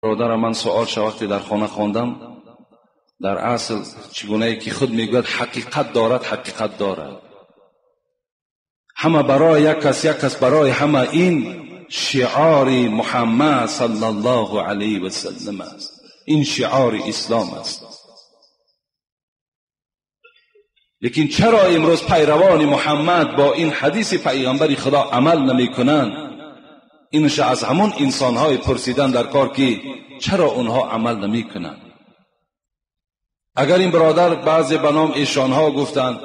Бародар, ман суол ша вақте дар хона хондам, дар асл чигунае ки худ мегӯяд ҳақиқат дорад, ҳақиқат дорад. Ҳама барои як кас, як кас барои ҳама, ин шиори Муҳаммад саллаллоҳу алайҳи васаллам аст. Ин шиори ислом аст. Лекин чаро имрӯз пайравони Муҳаммад бо ин ҳадиси пайғамбари Худо амал намекунанд? Инша аз ҳамон инсонҳое пурсидан дар кор ки чаро онҳо амал намекунанд. Агар ин бародар баъзе ба ном эшонҳо гуфтанд,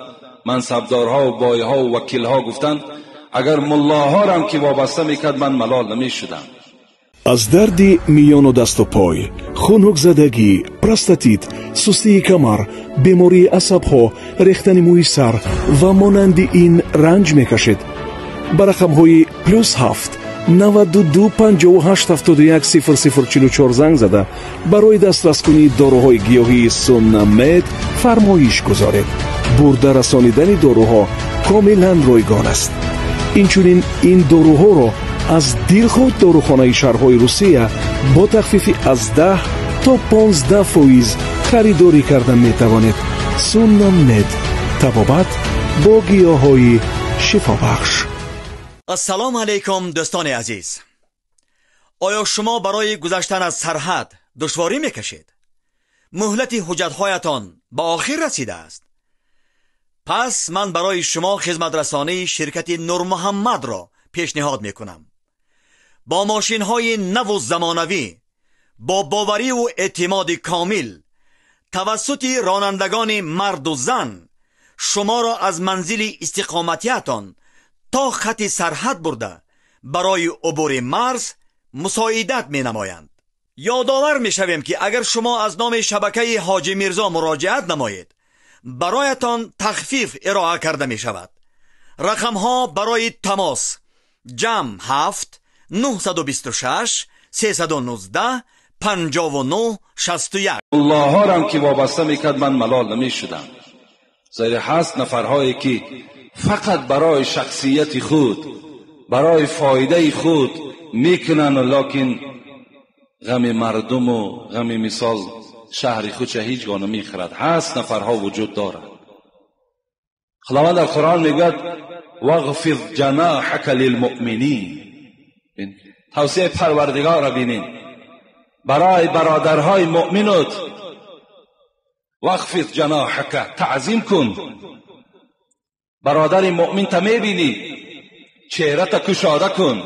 мансабдорҳо ва бойҳо ва вакилҳо гуфтанд, агар муллоҳорам ки вобаста мекард ман малол намешудам. Аз дарди миёну дасту пой, хунукзадагӣ, простатит, сустии камар, бемории асабҳо, рехтани мӯи сар ва монанди ин ранҷ мекашед. Ба рақамҳои +7 92 58 71 00 44 занг зада барои дастраскунии доруҳои гиёҳии Суннамед фармоиш гузоред. Бурда расонидани доруҳо комилан ройгон аст. Инчунин ин доруҳоро аз дилхоҳ дорухонаи шаҳрҳои Русия бо тахфифи аз 10 то 15% харидорӣ карда метавонед. Суннамед, табобат бо гиёҳҳои шифобахш. Ассалому алайкум, дӯстони азиз. Оё шумо барои гузаштан аз сарҳад душворӣ мекашед? Муҳлати ҳуҷҷатҳоятон ба охир расидааст? Пас ман барои шумо хизматрасонии ширкати Нурмуҳаммадро пешниҳод мекунам. Бо мошинҳои наву замонавӣ, бо бовариву эътимоди комил, тавассути ронандагони марду зан шуморо аз манзили истиқоматиятон то хати сарҳад бурда барои убури марз мусоидат менамоянд. Ёдовар мешавем ки агар шумо аз номи шабакаи Ҳоҷи Мирзо муроҷиат намоед, бароятон тахфиф ироа карда мешавад. Рақамҳо барои тамос: ҷамъ 7 926 319 59 61. Муллоҳорам ки вобаста мекард ман малол намешудам. Зеро ҳаст нафарҳое ки фақат барои шахсияти худ, барои фоидаи худ мекунанд, лекин ғами мардуму ғами мисол шаҳри худша ҳеҷ гоҳ намехӯрад. Ҳаст нафарҳо вуҷуд дорад. Худованд дар Қуръон мегӯяд: вағфиз ҷаноҳака лилмуъминин. Тавсияи Парвардигорро бинед барои бародарҳои муъминот. вағфиз ҷаноҳака, таъзим кун. Бародари муъмин та мебинӣ, чеҳрата кушода кун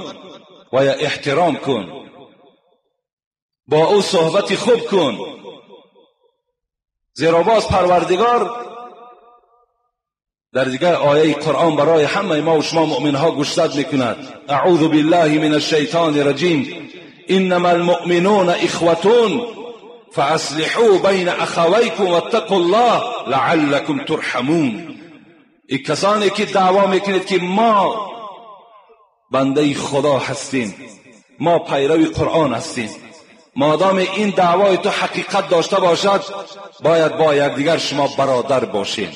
ва я эҳтиром кун, бо ӯ суҳбати хуб кун. Зеро боз Парвардигор дар дигар ояи Қуръон барои ҳамаи мо ва шумо муъминҳо гӯшзад мекунад: аъузу биллаҳи мин ашшайтони раҷим, иннама алмуъминуна ихватун фааслиҳу байна ахавайкум ваттақу ллоҳ лааллакум турҳамун. И касоне ки даъво мекунед ки мо бандаи Худо ҳастем, мо пайрави Қуръон ҳастем, модоме ин даъвои ту ҳақиқат дошта бошад, бояд бо якдигар шумо бародар бошед.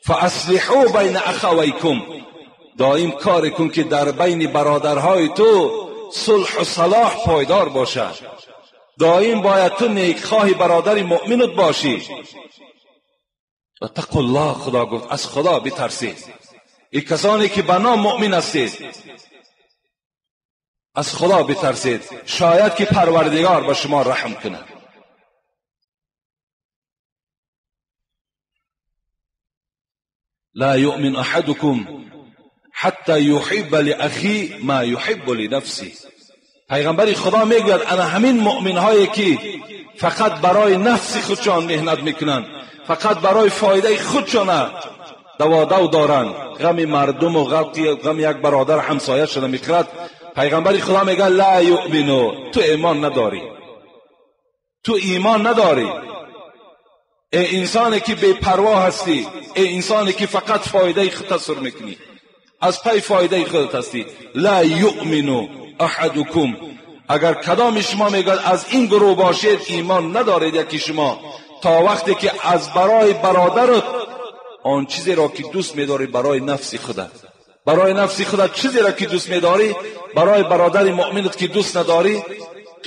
фааслиҳу байна ахавайкум, доим коре кун ки дар байни бародарҳои ту сулҳу салоҳ пойдор бошад. Доим бояд ту некхоҳи бародари муъминат бошӣ. ваттақу ллоҳ, Худо гуфт аз Худо битарсед. И касоне ки ба ном муъмин ҳастед, аз Худо битарсед, шояд ки Парвардигор ба шумо раҳм кунад. ла юъмин аҳадукум ҳатта юҳибба лиахи ма юҳиббу линафси. Пайғамбари Худо мегӯяд ана ҳамин муъминҳое ки фақат барои нафси худшон меҳнат мекунанд, фақат барои фоидаи худшона даводав доранд, ғами мардуму ғами як бародар ҳамсоя шуда мехӯрад. Пайғамбари Худо мегӯяд: ла юъмину, ту имон надорӣ, ту имон надорӣ. Э инсоне ки бепарво ҳастӣ, э инсоне ки фақат фоидаи худ тасур мекунӣ, аз пай фоидаи худат ҳастӣ. ла юъмину аҳадукум, агар кадоми шумо мегӯяд аз ин гурӯҳ бошед, имон надоред яки шумо, то вақте ки аз барои бародарат он чизеро ки дӯст медорӣ барои нафси худат, барои нафси худат чизеро ки дӯст медорӣ, барои бародари муъминат ки дӯст надорӣ,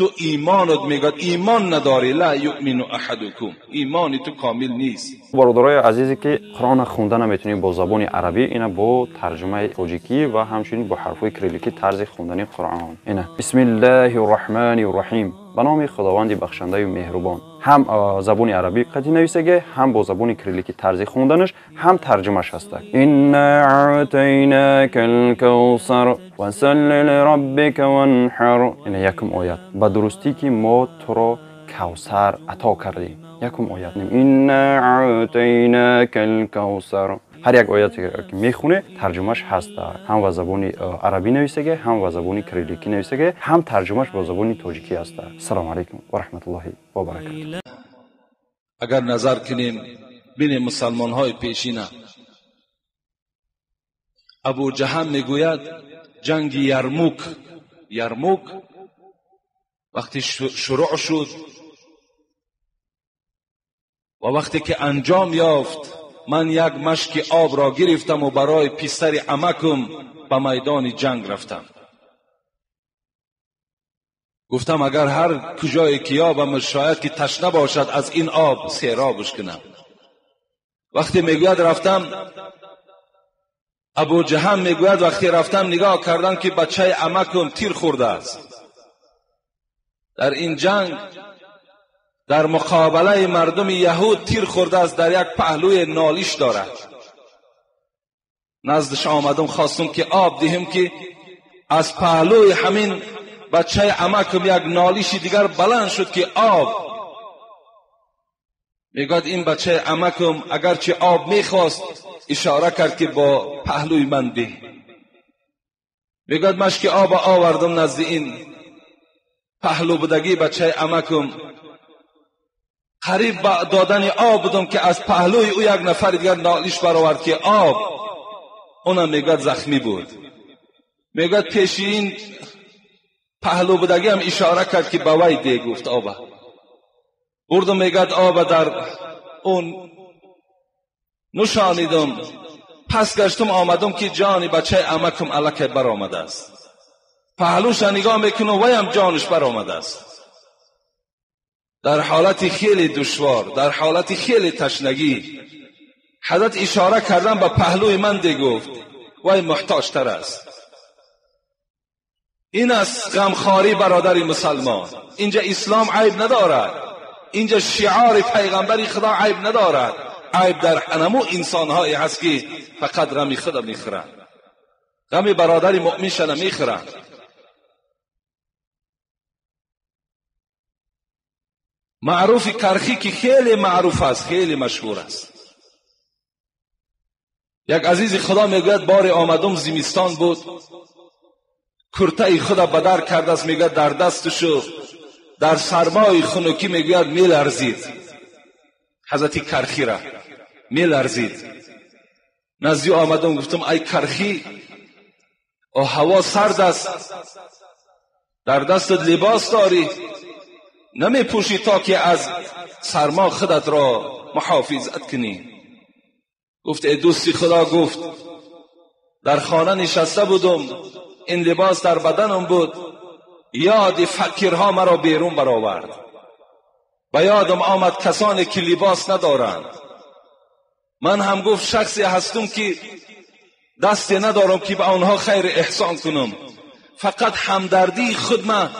تو ایمانت میگوید ایمان نداری. لا یؤمن احدکم، ایمان تو کامل نیست. برادرای عزیزی که قرآن خونده نمیتونیم با زبان عربی، اینا با ترجمه تاجیکی و همچنین با حرفای کریلیکی طرز خوندن قرآن. اینا بسم الله الرحمن الرحیم، به نام خداوند بخشنده و مهربان. هم زبان عربی قطعی نویسگه، هم با زبان کریلیکی طرز خوندنش، هم ترجمهش هسته. انا اعطیناک الکوثر فصل لربک وانحر. اینا یکم آیت. به درستی که ما تو را کوثر عطا کردیم. یکم آیت. انا اعطیناک الکوثر. هر یک آیت که میخونه ترجمهش هست، هم با زبان عربی نویسگه، هم با زبان کریلیکی نویسگه، هم ترجمهش با زبان تاجیکی هست. السلام علیکم و رحمت الله و برکاته. اگر نظر کنیم بین مسلمان های پیشینه، ابو جهم میگوید جنگ یرموک، یرموک وقتی شروع شد و وقتی که انجام یافت، من یک مشک آب را گرفتم و برای پسر عمکم به میدان جنگ رفتم. گفتم اگر هر کجای که یابم شاید که تشنه باشد از این آب سیرابش کنم. وقتی میگوید رفتم، ابو جهم میگوید وقتی رفتم نگاه کردم که بچه عمکم تیر خورده است. در این جنگ در مقابله مردم یهود تیر خورده است، در یک پهلوی نالیش دارد. نزدش آمدم خواستم که آب دهم که از پهلوی همین بچه عمکم یک نالیش دیگر بلند شد که آب. میگوید این بچه عمکم اگرچه آب میخواست اشاره کرد که با پهلوی من ده. میگوید مشک آب آوردم نزد این پهلو بودگی بچه عمکم، قریب با دادن آب بودم که از پهلوی او یک نفر دیگر نالیش برآورد که آب. اونم میگوید زخمی بود. میگوید پیش این پهلو بودگی هم اشاره کرد که به وی ده، گفت آب بردم. میگوید آب در اون نشانیدم، پس گشتم آمدم که جان بچه عمکم الکی برآمده است. پهلوش نگاه میکنم وی هم جانش برآمده است. در حالت خیلی دشوار، در حالت خیلی تشنگی، حضرت اشاره کردن به پهلوی من ده، گفت وی محتاج تر است. این است غمخواری برادر مسلمان. اینجا اسلام عیب ندارد، اینجا شعار پیغمبری خدا عیب ندارد. عیب در انمو انسانهایی هست که فقط غم خدا میخورند، غم برادر مؤمنش نمیخورند. معروف کرخی که خیلی معروف است، خیلی مشهور است. یک عزیز خدا میگوید بار آمدم زمستان بود، کرته خدا بدر کرده است، میگوید در دستشو در سرمای خنکی میگوید میلرزید. حضرت کرخی را میلرزید. نزدی آمدم گفتم ای کرخی، او هوا سرد است، در دستت لباس داری، نمی پوشی تا که از سرما خودت را محافظت کنی. گفت ای دوستی خدا، گفت در خانه نشسته بودم، این لباس در بدنم بود، یاد فقیرها مرا بیرون برآورد. به یادم آمد کسانی که لباس ندارند. من هم گفت شخصی هستم که دستی ندارم که به آنها خیر احسان کنم، فقط همدردی خود من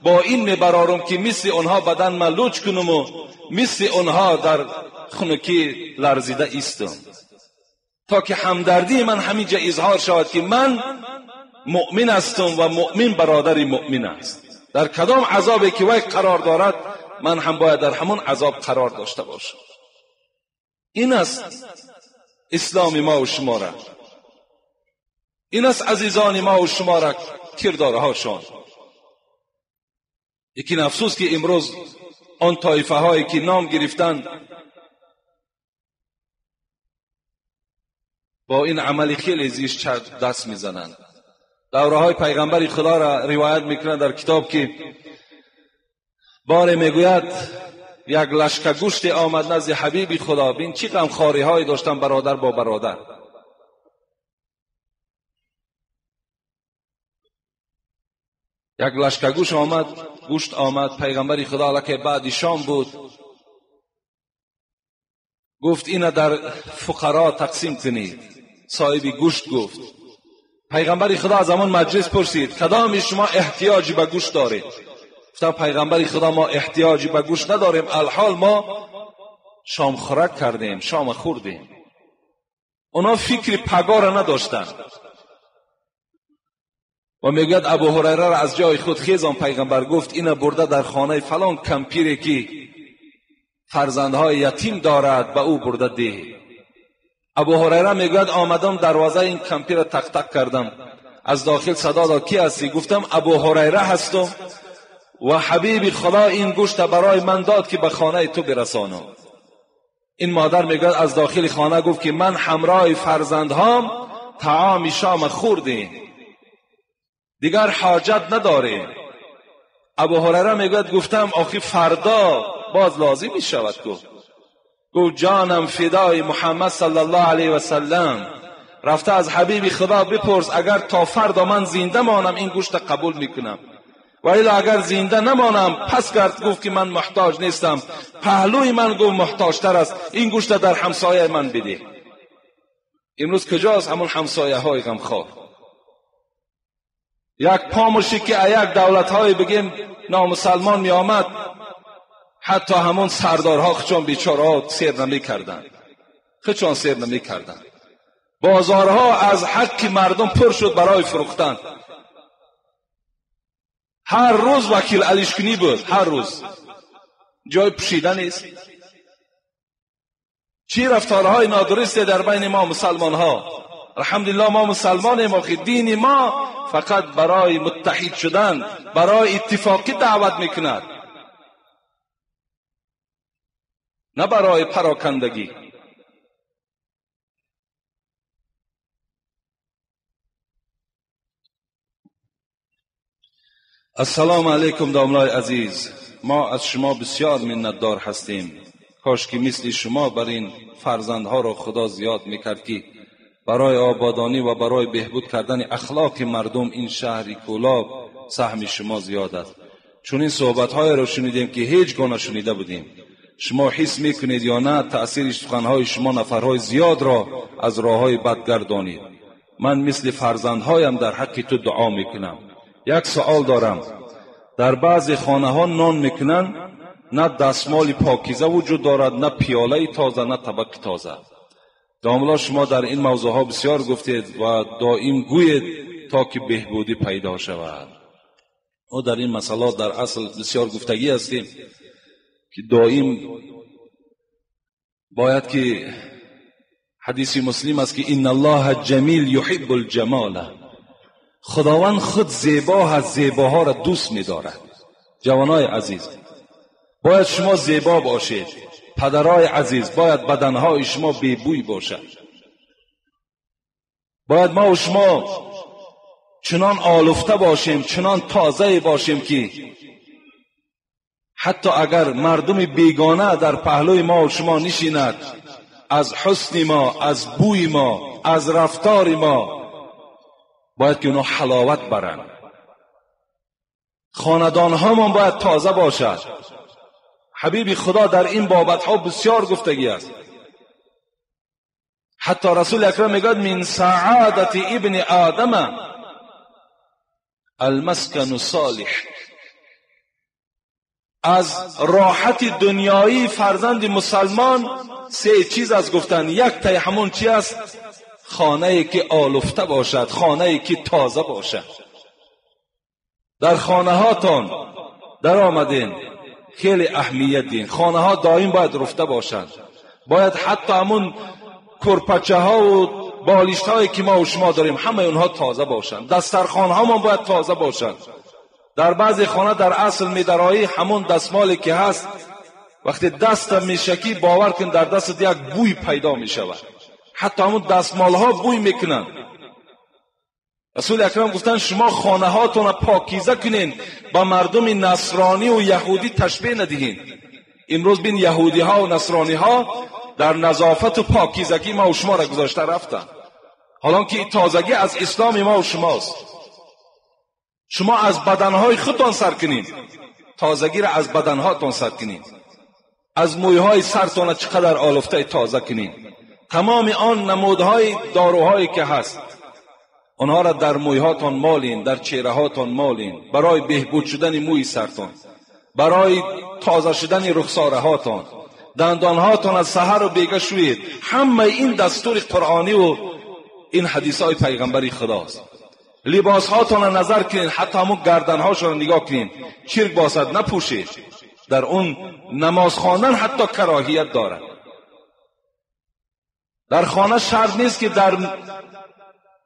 با این میبرارم که مثل آنها بدن من لوچ کنم و مثل آنها در خنکی لرزیده ایستم، تا که همدردی من همینجا اظهار شود که من مؤمن هستم و مؤمن برادر مؤمن است. در کدام عذابی که وی قرار دارد من هم باید در همون عذاب قرار داشته باشم. این است اسلام ما و شما را، این است عزیزان ما و شما را کردارهاشان. یکی افسوس که امروز آن طایفه هایی که نام گرفتن با این عمل خیلی زیشت دست میزنند. دوره های پیغمبر خدا را روایت میکنند در کتاب که باره میگوید یک لشکر گوشت آمد نزد حبیب خدا. بین چی غمخواری های داشتن برادر با برادر. یک لشکر گوش آمد، گوشت آمد. پیغمبر خدا علیه بعد شام بود، گفت اینا در فقرا تقسیم کنید. صاحب گوشت گفت، پیغمبر خدا از همان مجلس پرسید کدام شما احتیاجی به گوشت دارید؟ گفتم پیغمبر خدا ما احتیاجی به گوشت نداریم، الحال ما شام خورک کردیم، شام خوردیم. اونا فکر پگاه را نداشتند. و میگوید ابو هریره را از جای خود خیزان. پیغمبر گفت اینا برده در خانه فلان کمپیری که فرزندهای یتیم دارد به او برده ده. ابو هریره میگوید آمدم دروازه این کمپیر را تق تق کردم، از داخل صدا داد کی هستی؟ گفتم ابو هریره هستم و حبیب خدا این گوشت برای من داد که به خانه تو برسانم. این مادر میگوید از داخل خانه گفت که من همراه فرزندهام طعام شام خوردیم، دیگر حاجت نداریم. ابو هریره میگوید گفتم آخی فردا باز لازم می شود. گفت جانم فدای محمد صلی الله علیه و سلم، رفته از حبیب خدا بپرس اگر تا فردا من زنده مانم این گوشت قبول میکنم، و الا اگر زنده نمانم پس کرد. گفت که من محتاج نیستم، پهلوی من گفت محتاجتر است، این گوشت در همسایه من بده. امروز کجاست همون همسایه های غمخوار؟ یک پاموشی که یک دولت های بگیم نامسلمان می آمد، حتی همون سردارها خچون بیچاره سیر نمی کردن، خچون سیر نمی کردن. بازارها از حق مردم پر شد برای فروختن. هر روز وکیل علیشکنی بود، هر روز جای پوشیده نیست. چی رفتارهای نادرست در بین ما مسلمان ها. الحمدلله ما مسلمانیم، آخه دین ما فقط برای متحد شدن، برای اتفاقی دعوت میکند، نه برای پراکندگی. السلام علیکم داملای عزیز، ما از شما بسیار منتدار هستیم. کاش که مثل شما بر این فرزندها را خدا زیاد میکرد که برای آبادانی و برای بهبود کردن اخلاق مردم این شهر کولاب سهم شما زیاد است. چون این صحبت‌های را شنیدیم که هیچ گونه شنیده بودیم. شما حس میکنید یا نه تأثیر سخنهای شما نفرهای زیاد را از راههای بد گردانید. من مثل فرزندهایم در حق تو دعا میکنم. یک سوال دارم، در بعضی خانه ها نان میکنن، نه دستمال پاکیزه وجود دارد، نه پیاله تازه، نه طبق تازه. داملا شما در این موضوع ها بسیار گفتید و دائم گویید تا که بهبودی پیدا شود. ما در این مسئله در اصل بسیار گفتگی هستیم که دائم باید که حدیث مسلم است که ان الله جمیل یحب الجمال، خداوند خود زیبا هست، زیباها را دوست می‌دارد. جوانای عزیز باید شما زیبا باشید. پدرای عزیز باید بدنهای شما بی‌بوی باشد. باید ما و شما چنان آلفته باشیم، چنان تازه باشیم که حتی اگر مردم بیگانه در پهلوی ما و شما نشیند، از حسن ما، از بوی ما، از رفتار ما باید که اونا حلاوت برند. خاندان هامان باید تازه باشد. حبیب خدا در این بابت ها بسیار گفتگی است. حتی رسول اکرم میگوید من سعادت ابن آدم المسکن صالح، از راحت دنیایی فرزند مسلمان سه چیز از گفتن. یک تای همون چی است؟ خانه که آلفته باشد، خانه که تازه باشد. در خانه هاتان در آمدین خیلی اهمیت دین. خانه ها دائم باید رفته باشند. باید حتی همون کرپچه ها و بالشت هایی که ما و شما داریم همه اونها تازه باشند. دسترخوان ها ما باید تازه باشند. در بعضی خانه در اصل میدرایی همون دستمالی که هست وقتی دست میشکی باور کن در دست یک بوی پیدا میشود. حتی همون دستمال ها بوی میکنن. رسول اکرم گفتن شما خانه هاتون را پاکیزه کنین، با مردم نصرانی و یهودی تشبیه ندهین. امروز بین یهودی ها و نصرانی ها در نظافت و پاکیزگی ما و شما را گذاشته رفتن، حالا که این تازگی از اسلام ما و شماست. شما از بدنهای خودتان سر کنید، تازگی را از بدنهاتان سر کنید، از مویهای سرتان چقدر آلفته تازه کنید. تمام آن نمودهای داروهایی که هست آنها را در مویهاتان مالین، در چهرههاتان مالین، برای بهبود شدن موی سرتان، برای تازه شدن رخسارهاتان، دندانهاتان از سحر و بیگه شوید. همه این دستور قرآنی و این حدیث های پیغمبری خداست. لباس هاتان را نظر کنید، حتی همون گردنهاشان را نگاه کنید، چرک باشد نپوشید. در اون نماز خواندن حتی کراهیت دارد. در خانه شرط نیست که در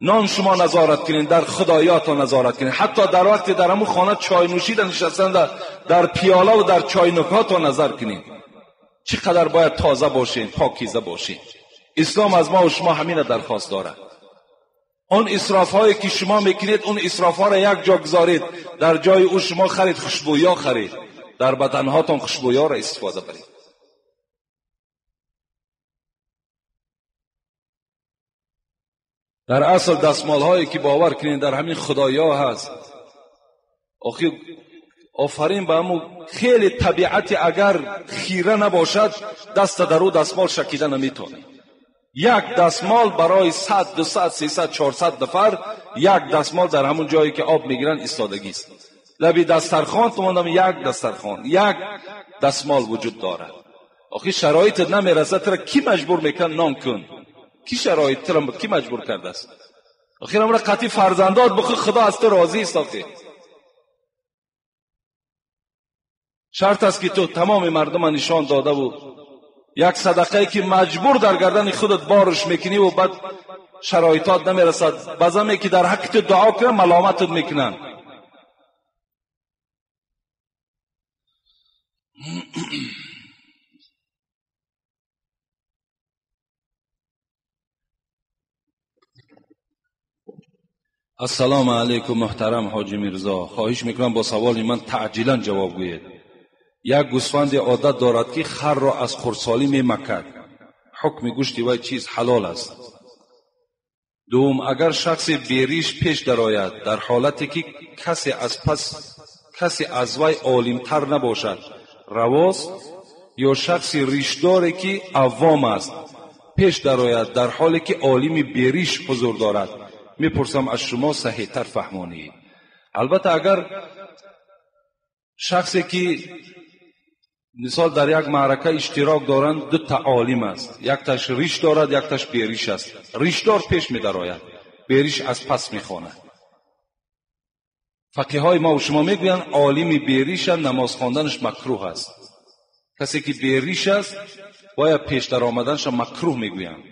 نان شما نظارت کنید، در خدایاتان نظارت کنید. حتی در وقت در همون خانه چای نوشیدن نشستن در پیاله و در چای نکاتان نظر کنید. چقدر باید تازه باشین، پاکیزه باشین. اسلام از ما و شما همین درخواست دارد. اون اسراف هایی که شما میکنید، اون اسراف ها را یک جا گذارید، در جای او شما خرید خوشبویا خرید، در بدنهاتان خوشبویا را استفاده برید. در اصل دستمال هایی که باور کنید در همین خدایا هست. آخی آفرین به همون خیلی طبیعت، اگر خیره نباشد دست در او دستمال شکیده نمیتونه. یک دستمال برای 100 200 300 400 نفر، یک دستمال در همون جایی که آب میگیرن ایستادگی است. لبی دسترخوان تو یک دسترخوان یک دستمال وجود دارد. آخی شرایط نمیرسه، تر کی مجبور میکن نان کن؟ کی شرایط تر کی مجبور کرده است؟ آخی امر قطعی فرزندات بخو، خدا از تو راضی است. آخی شرط است که تو تمام مردم نشان داده و یک صدقه که مجبور در گردن خودت بارش میکنی و بعد شرایطات نمیرسد، بازم که در حق تو دعا کنن ملامتت میکنن. السلام علیکم محترم حاجی میرزا، خواهش میکنم با سوال من تعجیلا جواب گویید. یک گوسفند عادت دارد که خر را از خردسالی میمکد، حکم گوشت وی چیز حلال است؟ دوم، اگر شخص بیریش پیش درآید در حالتی که کسی از وی عالمتر نباشد رواست، یا شخص ریشداری که عوام است پیش درآید در حالی که عالم بیریش حضور دارد؟ میپرسم از شما صحیح تر فهمانید. البته اگر شخصی که مثال در یک معرکه اشتراک دارند، دو تا عالم است، یک تاش ریش دارد یک تاش بیریش است، ریشدار پیش می‌دراید، بیریش از پس میخواند. فقیه های ما و شما میگویند عالم بیریش نماز خواندنش مکروه است. کسی که بیریش است باید پیش در آمدنش مکروه میگویند.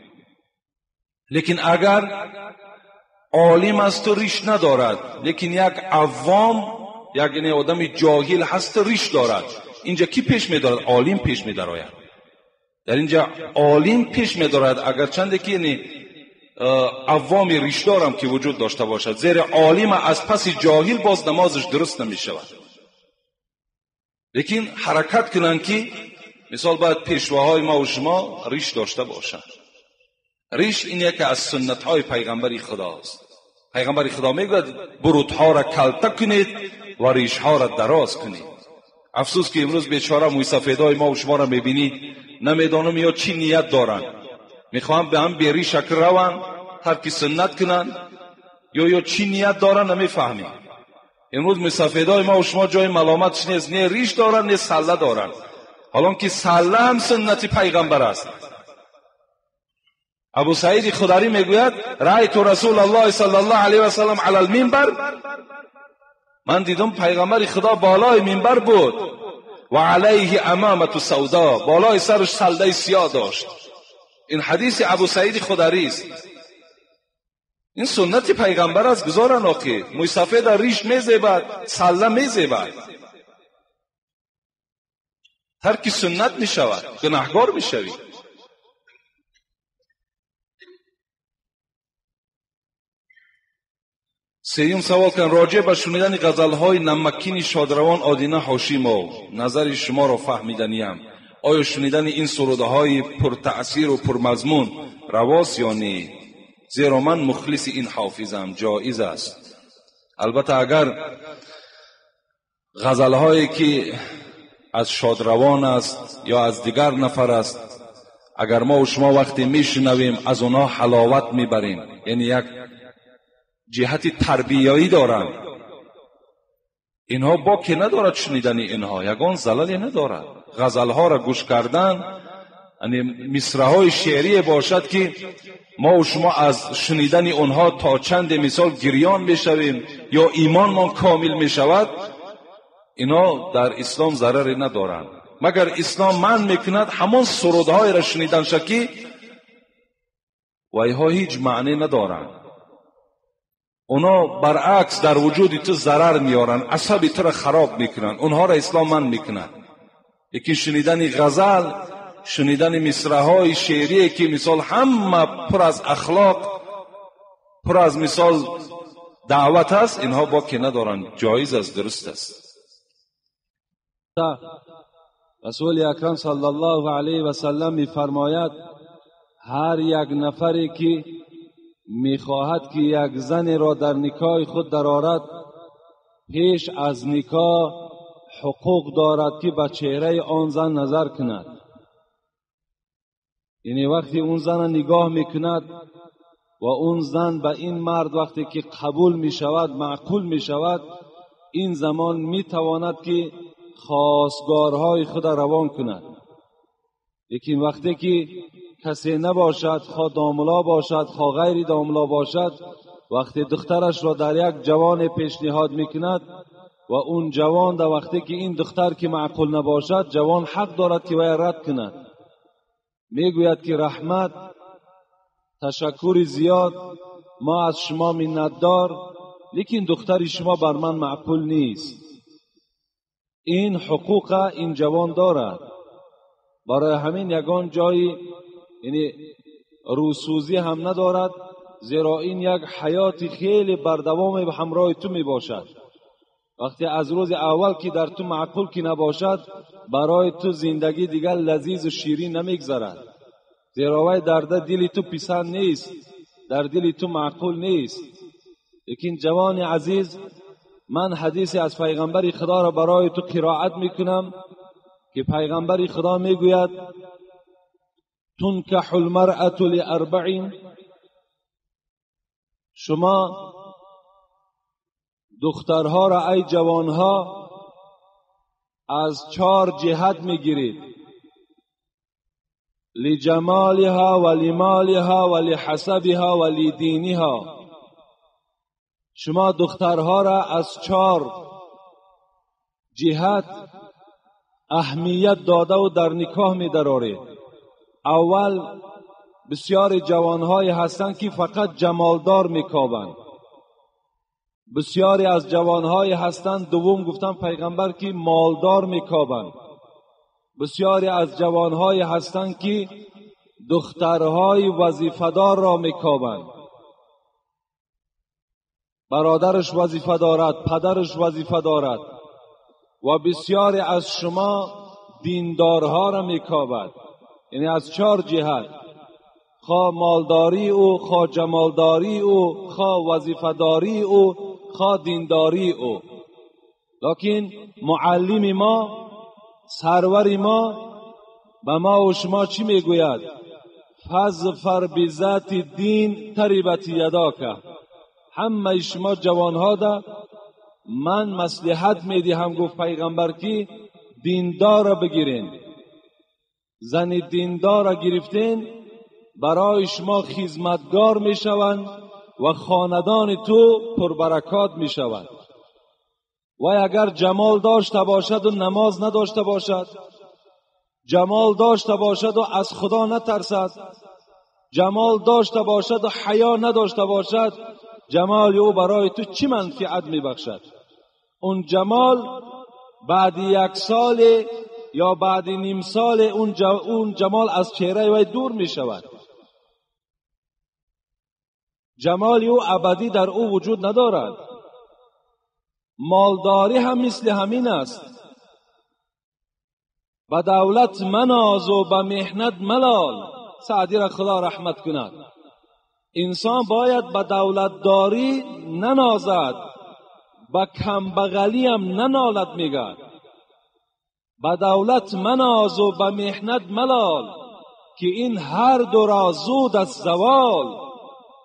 لیکن اگر عالم است و ریش ندارد، لیکن یک عوام، یک آدم جاهل هست ریش دارد، اینجا کی پیش می‌دارد؟ عالم پیش می‌داراید. در اینجا عالم پیش می‌دارد، اگر چند که یعنی عوام ریشدارم که وجود داشته باشد، زیرا عالم از پس جاهل باز نمازش درست نمی‌شود. لیکن حرکت کنند که مثال باید پیشواهای ما و شما ریش داشته باشند. ریش این یکی از سنت‌های پیغمبری خداست. پیغمبر خدا میگوید بروتها را کلته کنید و ریشها را دراز کنید. افسوس که امروز بیچاره موی سفیدای ما و شما را میبینی، نمیدانم یا چی نیت دارن، میخوام به هم بیری شکر روان ترک سنت کنن یا چی نیت دارن نمیفهمیم. امروز موی سفیدای ما و شما جای ملامتش نیست، نه ریش دارن نه سله دارن، حالا که سله هم سنت پیغمبر است. ابو سعید خدری میگوید رأیت رسول الله صلی الله علیه و سلم علی المنبر، من دیدم پیغمبر خدا بالای منبر بود و علیه امامت سودا، بالای سرش سلده سیاه داشت. این حدیث ابو سعید خدری است. این سنت پیغمبر است. گذارن آقی موی سفید ریش میزیبد، سله میزیبد، ترک سنت میشود، گناهگار میشوی. سیوم سوال کن راجع به شنیدن غزل‌های نمکین شادروان آدینه هاشیمов نظر شما را فهمیدنیم. آیا شنیدن این سروده‌های پرتأثیر و پرمضمون رواست یا نه؟ زیرا من مخلص این حافظم، جایز است. البته اگر غزلهایی که از شادروان است یا از دیگر نفر است، اگر ما و شما وقتی میشنویم از اونها حلاوت میبریم، یعنی یک جهت تربیایی دارند. اینها باکی ندارد شنیدن اینها، یگان زللی ندارد. غزلها را گوش کردن، یعنی مصرع‌های شعری باشد که ما و شما از شنیدن اونها تا چند مثال گریان میشویم یا ایمانمان کامل میشود، اینا در اسلام ضرری ندارند. مگر اسلام من میکند همان سرودهای را شنیدن شکی و اینها هیچ معنی ندارند. اونا برعکس در وجود تو ضرر میارن، عصب تو را خراب میکنن، اونها را اسلام من میکند. یکی شنیدن غزل، شنیدن مصرع‌های شعری که مثال همه پر از اخلاق، پر از مثال دعوت است، اینها باکی ندارند، جایز است، درست است. رسول اکرم صلی الله علیه و سلم میفرماید هر یک نفری که میخواهد که یک زن را در نکاح خود درآورد، پیش از نکاح حقوق دارد که به چهره آن زن نظر کند. یعنی وقتی اون زن نگاه میکند و اون زن به این مرد وقتی که قبول میشود، معقول میشود، این زمان میتواند که خواستگارهای خود را روان کند. لیکن وقتی که کسی نباشد، خواه داملا باشد خواه غیر داملا باشد، وقتی دخترش را در یک جوان پیشنهاد میکند و اون جوان در وقتی که این دختر که معقول نباشد، جوان حق دارد که وی رد کند. میگوید که رحمت، تشکر زیاد، ما از شما منتدار، لیکن دختر شما بر من معقول نیست. این حقوق این جوان دارد. برای همین یگان جایی یعنی روسوزی هم ندارد، زیرا این یک حیات خیلی بردوام به همراه تو می باشد. وقتی از روز اول که در تو معقول که نباشد، برای تو زندگی دیگر لذیذ و شیرین نمیگذرد، زیرا وی در دل تو پسند نیست، در دل تو معقول نیست. لیکن جوان عزیز، من حدیثی از پیغمبر خدا را برای تو قرائت میکنم که پیغمبر خدا میگوید تنکح المرأة لأربع، شما دخترها را ای جوانها از 4 جهت میگیرید: لجمالها و لمالها و لحسبها و لدینها. شما دخترها را از 4 جهت اهمیت داده و در نکاح می درارید. اول، بسیار جوانهایی هستند که فقط جمالدار میکابند. بسیاری از جوانهایی هستند، دوم گفتن پیغمبر، که مالدار میکابند. بسیاری از جوانهایی هستند که دخترهای وظیفه‌دار را میکابند. برادرش وظیفه دارد، پدرش وظیفه دارد. و بسیاری از شما دیندارها را میکابد. یعنی از 4 جهت، خواه مالداری او، خواه جمالداری او، خواه وظیفه‌داری او، خواه دینداری او. لیکن معلم ما، سرور ما، به ما و شما چی میگوید؟ فظفر بذات دین تربت یداک. همه شما جوانها ده من مصلحت میدهم، گفت پیغمبر، که دیندار را بگیرین. زن دیندار را گرفتین، برای شما خدمتگار میشوند و خاندان تو پربرکات میشود. و اگر جمال داشته باشد و نماز نداشته باشد، جمال داشته باشد و از خدا نترسد، جمال داشته باشد و حیا نداشته باشد، جمال او برای تو چی منفعت میبخشد؟ اون جمال بعد 1 سال یا بعد نیم سال اون جمال از چهره وی دور میشود. جمال او ابدی در او وجود ندارد. مالداری هم مثل همین است. به دولت مناز و به محنت ملال. سعدی را خدا رحمت کند. انسان باید به دولتداری ننازد، به کمبغلیم ننالد میگه. به دولت مناز و به محنت ملال، که این هر دو را زود از زوال.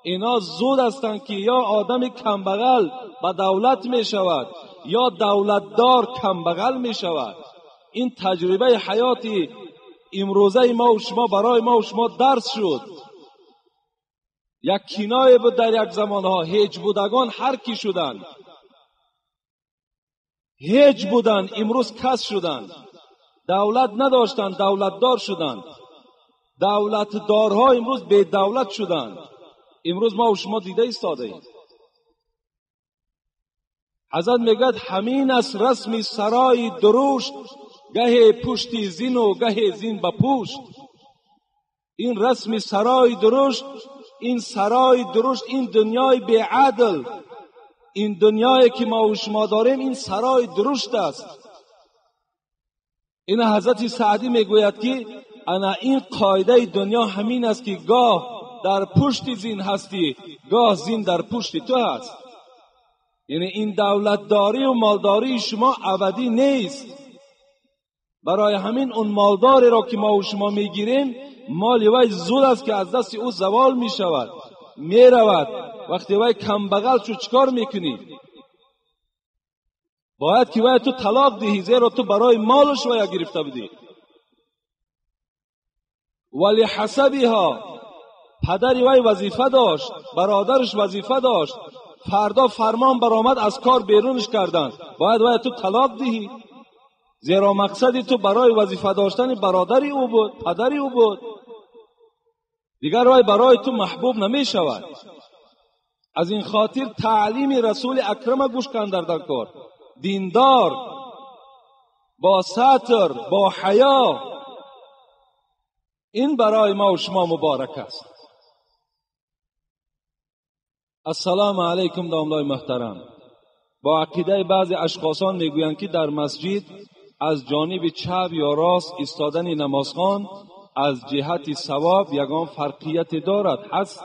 اینا زود هستند که یا آدم کمبغل به دولت می شود یا دولتدار کمبغل می شود. این تجربه حیاتی امروزه ما و شما برای ما و شما درس شد. یک کنایه بود در یک زمانها، هیچ بودگان هر کی شدند، هیچ بودن امروز کس شدند، دولت نداشتند دولتدار شدند، دولتدارها امروز بی دولت شدند. امروز ما و شما دیده ایستاده ایم. حضرت میگد همین است رسم سرای درشت، گه پشتی زین و گه زین به پشت. این رسم سرای درشت، این سرای درشت، این دنیای بی عدل، این دنیایی که ما و شما داریم این سرای درشت است. این حضرت سعدی میگوید که انا این قاعده دنیا همین است که گاه در پشت زین هستی، گاه زین در پشت تو هست. یعنی این دولتداری و مالداری شما ابدی نیست. برای همین اون مالداری را که ما و شما میگیریم، مال وی زود است که از دست او زوال میشود، میرود. وقتی وی کمبغل شد چیکار میکنی؟ باید که وی تو طلاق دهی، زیرا تو برای مالش وی گرفته بودی. ولی حسبیها، پدری وی وظیفه داشت، برادرش وظیفه داشت، فردا فرمان برآمد از کار بیرونش کردند، باید وی تو طلاق دهی، زیرا مقصدی تو برای وظیفه داشتن برادری او بود، پدری او بود. دیگر وی برای تو محبوب نمی شود. از این خاطر تعلیم رسول اکرم گوش کن در کار، دیندار، با ستر، با حیا، این برای ما و شما مبارک است. السلام علیکم داملای محترم. با عقیده بعضی اشخاصان میگویند که در مسجد از جانب چپ یا راست ایستادن نمازخوان از جهت ثواب یگان فرقیت دارد. هست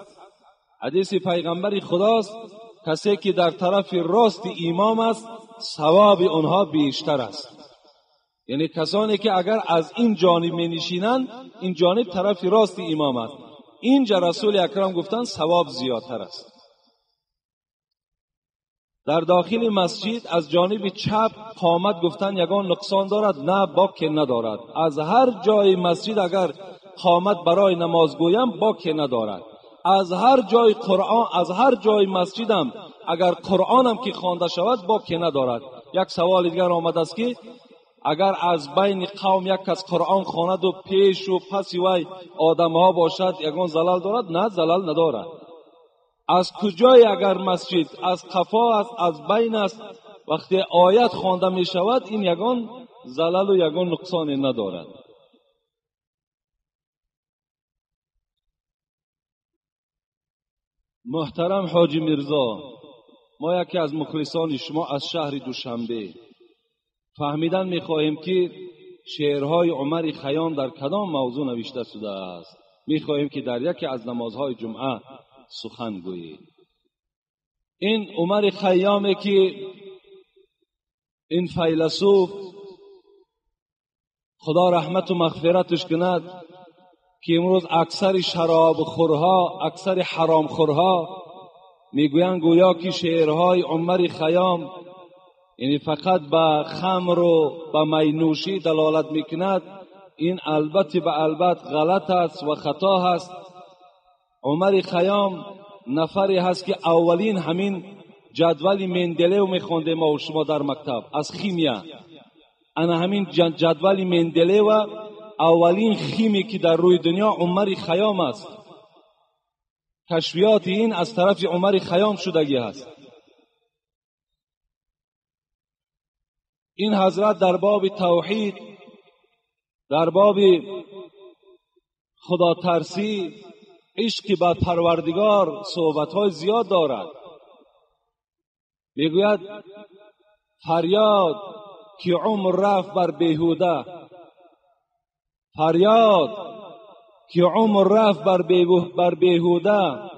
حدیث پیغمبر خداست کسی که در طرف راست امام است ثواب آنها بیشتر است. یعنی کسانی که اگر از این جانب می نشینند، این جانب طرف راست امام است، اینجا رسول اکرم گفتند ثواب زیادتر است. در داخل مسجد از جانب چپ قامت گفتن یگان نقصان دارد؟ نه، باک ندارد. از هر جای مسجد اگر قامت برای نماز گویم باک ندارد. از هر جای قرآن، از هر جای مسجدم اگر قرآنم که خوانده شود باک ندارد. یک سوال دیگر آمده است که اگر از بین قوم یک کس قرآن خواند و پیش و پس وی آدمها باشد یگان زلل دارد؟ نه، زلل ندارد. از کجای اگر مسجد از قفا است، از بین است، وقتی آیت خوانده می شود این یگان زلل و یگان نقصان ندارد. محترم حاجی میرزا، ما یکی از مخلصان شما از شهر دوشنبه فهمیدن میخواهیم که شعرهای عمر خیام در کدام موضوع نوشته شده است. میخواهیم که در یکی از نمازهای جمعه سخن گویید. این عمر خیامه که این فیلسوف خدا رحمت و مغفرتش کند که امروز اکثر شراب خورها، اکثر حرام خورها میگویند گویا که شعرهای عمر خیام یعنی فقط به خمر و به مینوشی دلالت میکند. این البته به البته غلط است و خطا هست. عمر خیام نفری هست که اولین همین جدول مندلیو میخوندیم ما و شما در مکتب از خیمیا. انا همین جدول مندلیو اولین خیمی که در روی دنیا عمر خیام است. کشفیات این از طرف عمر خیام شدگی هست. این حضرت در باب توحید، در باب خدا ترسی، عشق به پروردگار صحبت‌های زیاد دارد. میگوید فریاد که عمر رفت بر بیهوده، فریاد که عمر رفت بر بیهوده،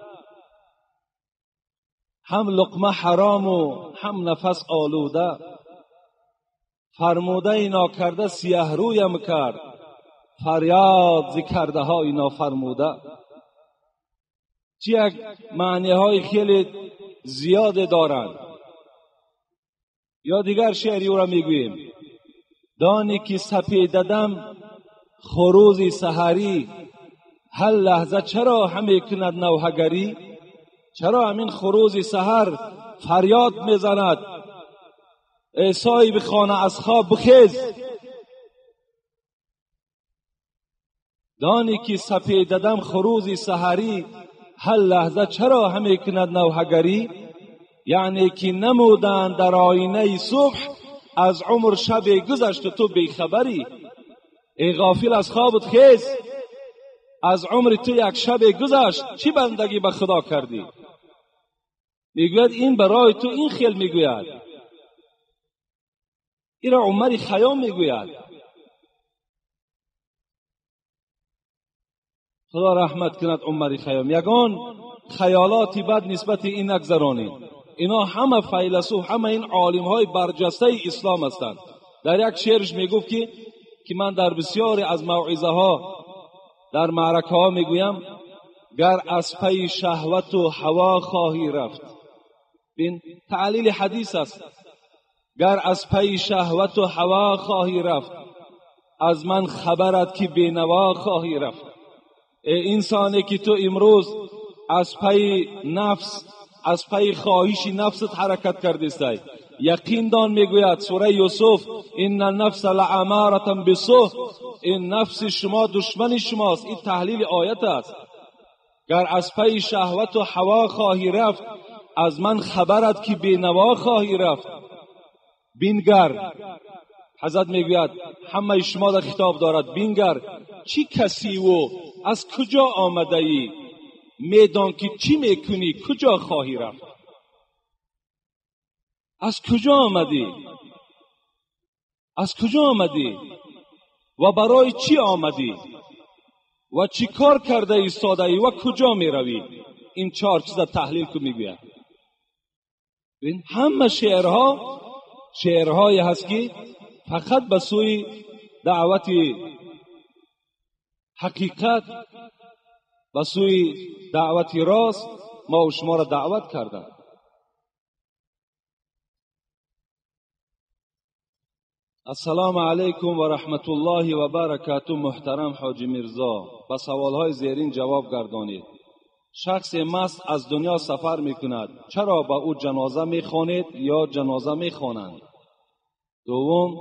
هم لقمه حرام و هم نفس آلوده. فرموده ناکرده سیه رویم کرد، فریاد ز کرده های نافرموده. چی یک معنی های خیلی زیاد دارند. یا دیگر شعری او را میگوییم: دانی که سپیددم خروز سحری، هر لحظه چرا همی کند نوحه‌گری؟ چرا همین خروز سحر فریاد میزند ای صاحب خانه از خواب بخیز؟ دانی که سپیددم خروز سحری، هر لحظه چرا همی کند نوحه‌گری؟ یعنی که نمودند در آینه صبح، از عمر شب گذشت تو بیخبری. ای غافل از خوابت خیز، از عمر تو یک شب گذشت، چی بندگی به خدا کردی؟ میگوید این برای تو این خیل میگوید. این را عمر خیام میگوید. خدا رحمت کند عمر خیام. یگان خیالات بد نسبت این نگذرانید. اینا همه فیلسوف، همه این عالم های برجسته اسلام هستند. در یک شعرش میگفت که من در بسیاری از موعظه ها در معرکه ها میگویم: گر از پی شهوت و هوا خواهی رفت. این تعلیل حدیث است. گر از پی شهوت و هوا خواهی رفت، از من خبرت که بینوا خواهی رفت. ای انسانی که تو امروز از پی نفس، از پی خواهش نفست حرکت کردیستی، یقین دان میگوید سوره یوسف: ان النفس لاماره بالسوء. این نفس شما دشمن شماست. این تحلیل آیت است. گر از پی شهوت و هوا خواهی رفت، از من خبرت که بینوا خواهی رفت. بینگر، حضرت میگوید همه شما در خطاب دارد: بینگر چی کسی و از کجا آمده ای، میدان که چی میکنی، کجا خواهی رفت؟ از کجا آمدی؟ از کجا آمدی و برای چی آمدی و چی کار کرده ایستاده ای و کجا میروی؟ این چهار چیز تحلیل که میگوید. این همه شعرها شعرهایی هست که فقط به سوی دعوت حقیقت، به سوی دعوت راست ما و شما را دعوت کردند. السلام علیکم و رحمت الله و برکاته. محترم حاجی میرزا، به سوالهای زیرین جواب گردانید. شخص مست از دنیا سفر میکند، چرا به او جنازه میخوانید یا جنازه میخوانند؟ دوم،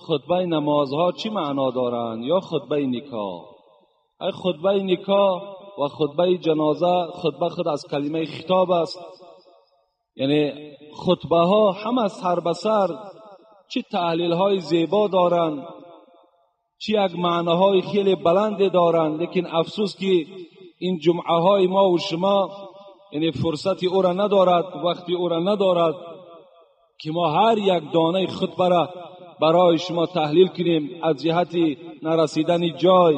خطبه نمازها چی معنا دارند یا خطبه نکاح؟ ای خطبه نکاح و خطبه جنازه، خطبه خود از کلمه خطاب است. یعنی خطبه ها همه سر به سر چه تحلیل های زیبا دارند، چه یک معناهای خیلی بلند دارند، لیکن افسوس که این جمعه های ما و شما یعنی فرصت او را ندارد، وقتی او را ندارد که ما هر یک دانه خطبه را برای شما تحلیل کنیم. از جهت نرسیدن جای،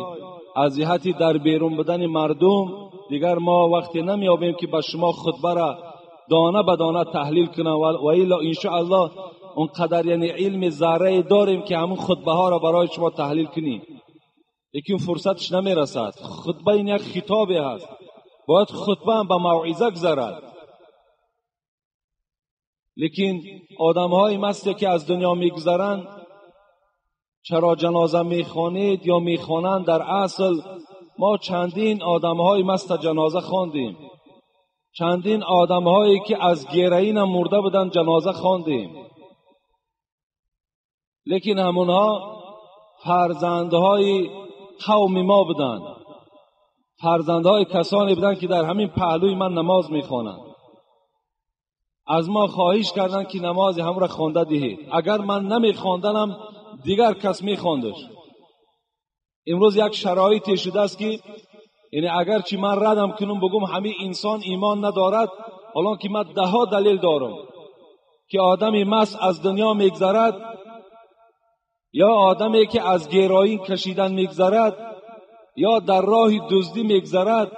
از جهت در بیرون بودن مردم، دیگر ما وقتی نمیابیم که به شما خطبه را دانه به دانه تحلیل کنم. و الا انشاءالله اونقدر یعنی علم ذره داریم که همون خطبه ها را برای شما تحلیل کنیم، لیکن فرصتش نمیرسد. خطبه این یک خطابی هست، باید خطبه هم به موعظه گذرد. لیکن آدم های مستی که از دنیا میگذرند، چرا جنازه میخوانید یا میخوانند؟ در اصل ما چندین آدم های مست جنازه خواندیم، چندین آدم هایی که از گرین مرده بودند جنازه خواندیم، لیکن همونها فرزندهای قوم ما بودند، فرزندهای کسانی بودند که در همین پهلوی من نماز میخوانند. از ما خواهش کردند که نماز هم را خوانده دهید. اگر من نمیخواندنم دیگر کس میخواندش. امروز یک شرایطی شده است که یعنی اگر چی من ردم کنم بگم همه انسان ایمان ندارد، حالا که من ده ها دلیل دارم که آدمی مست از دنیا میگذرد یا آدمی که از گرایی کشیدن میگذرد یا در راه دزدی میگذرد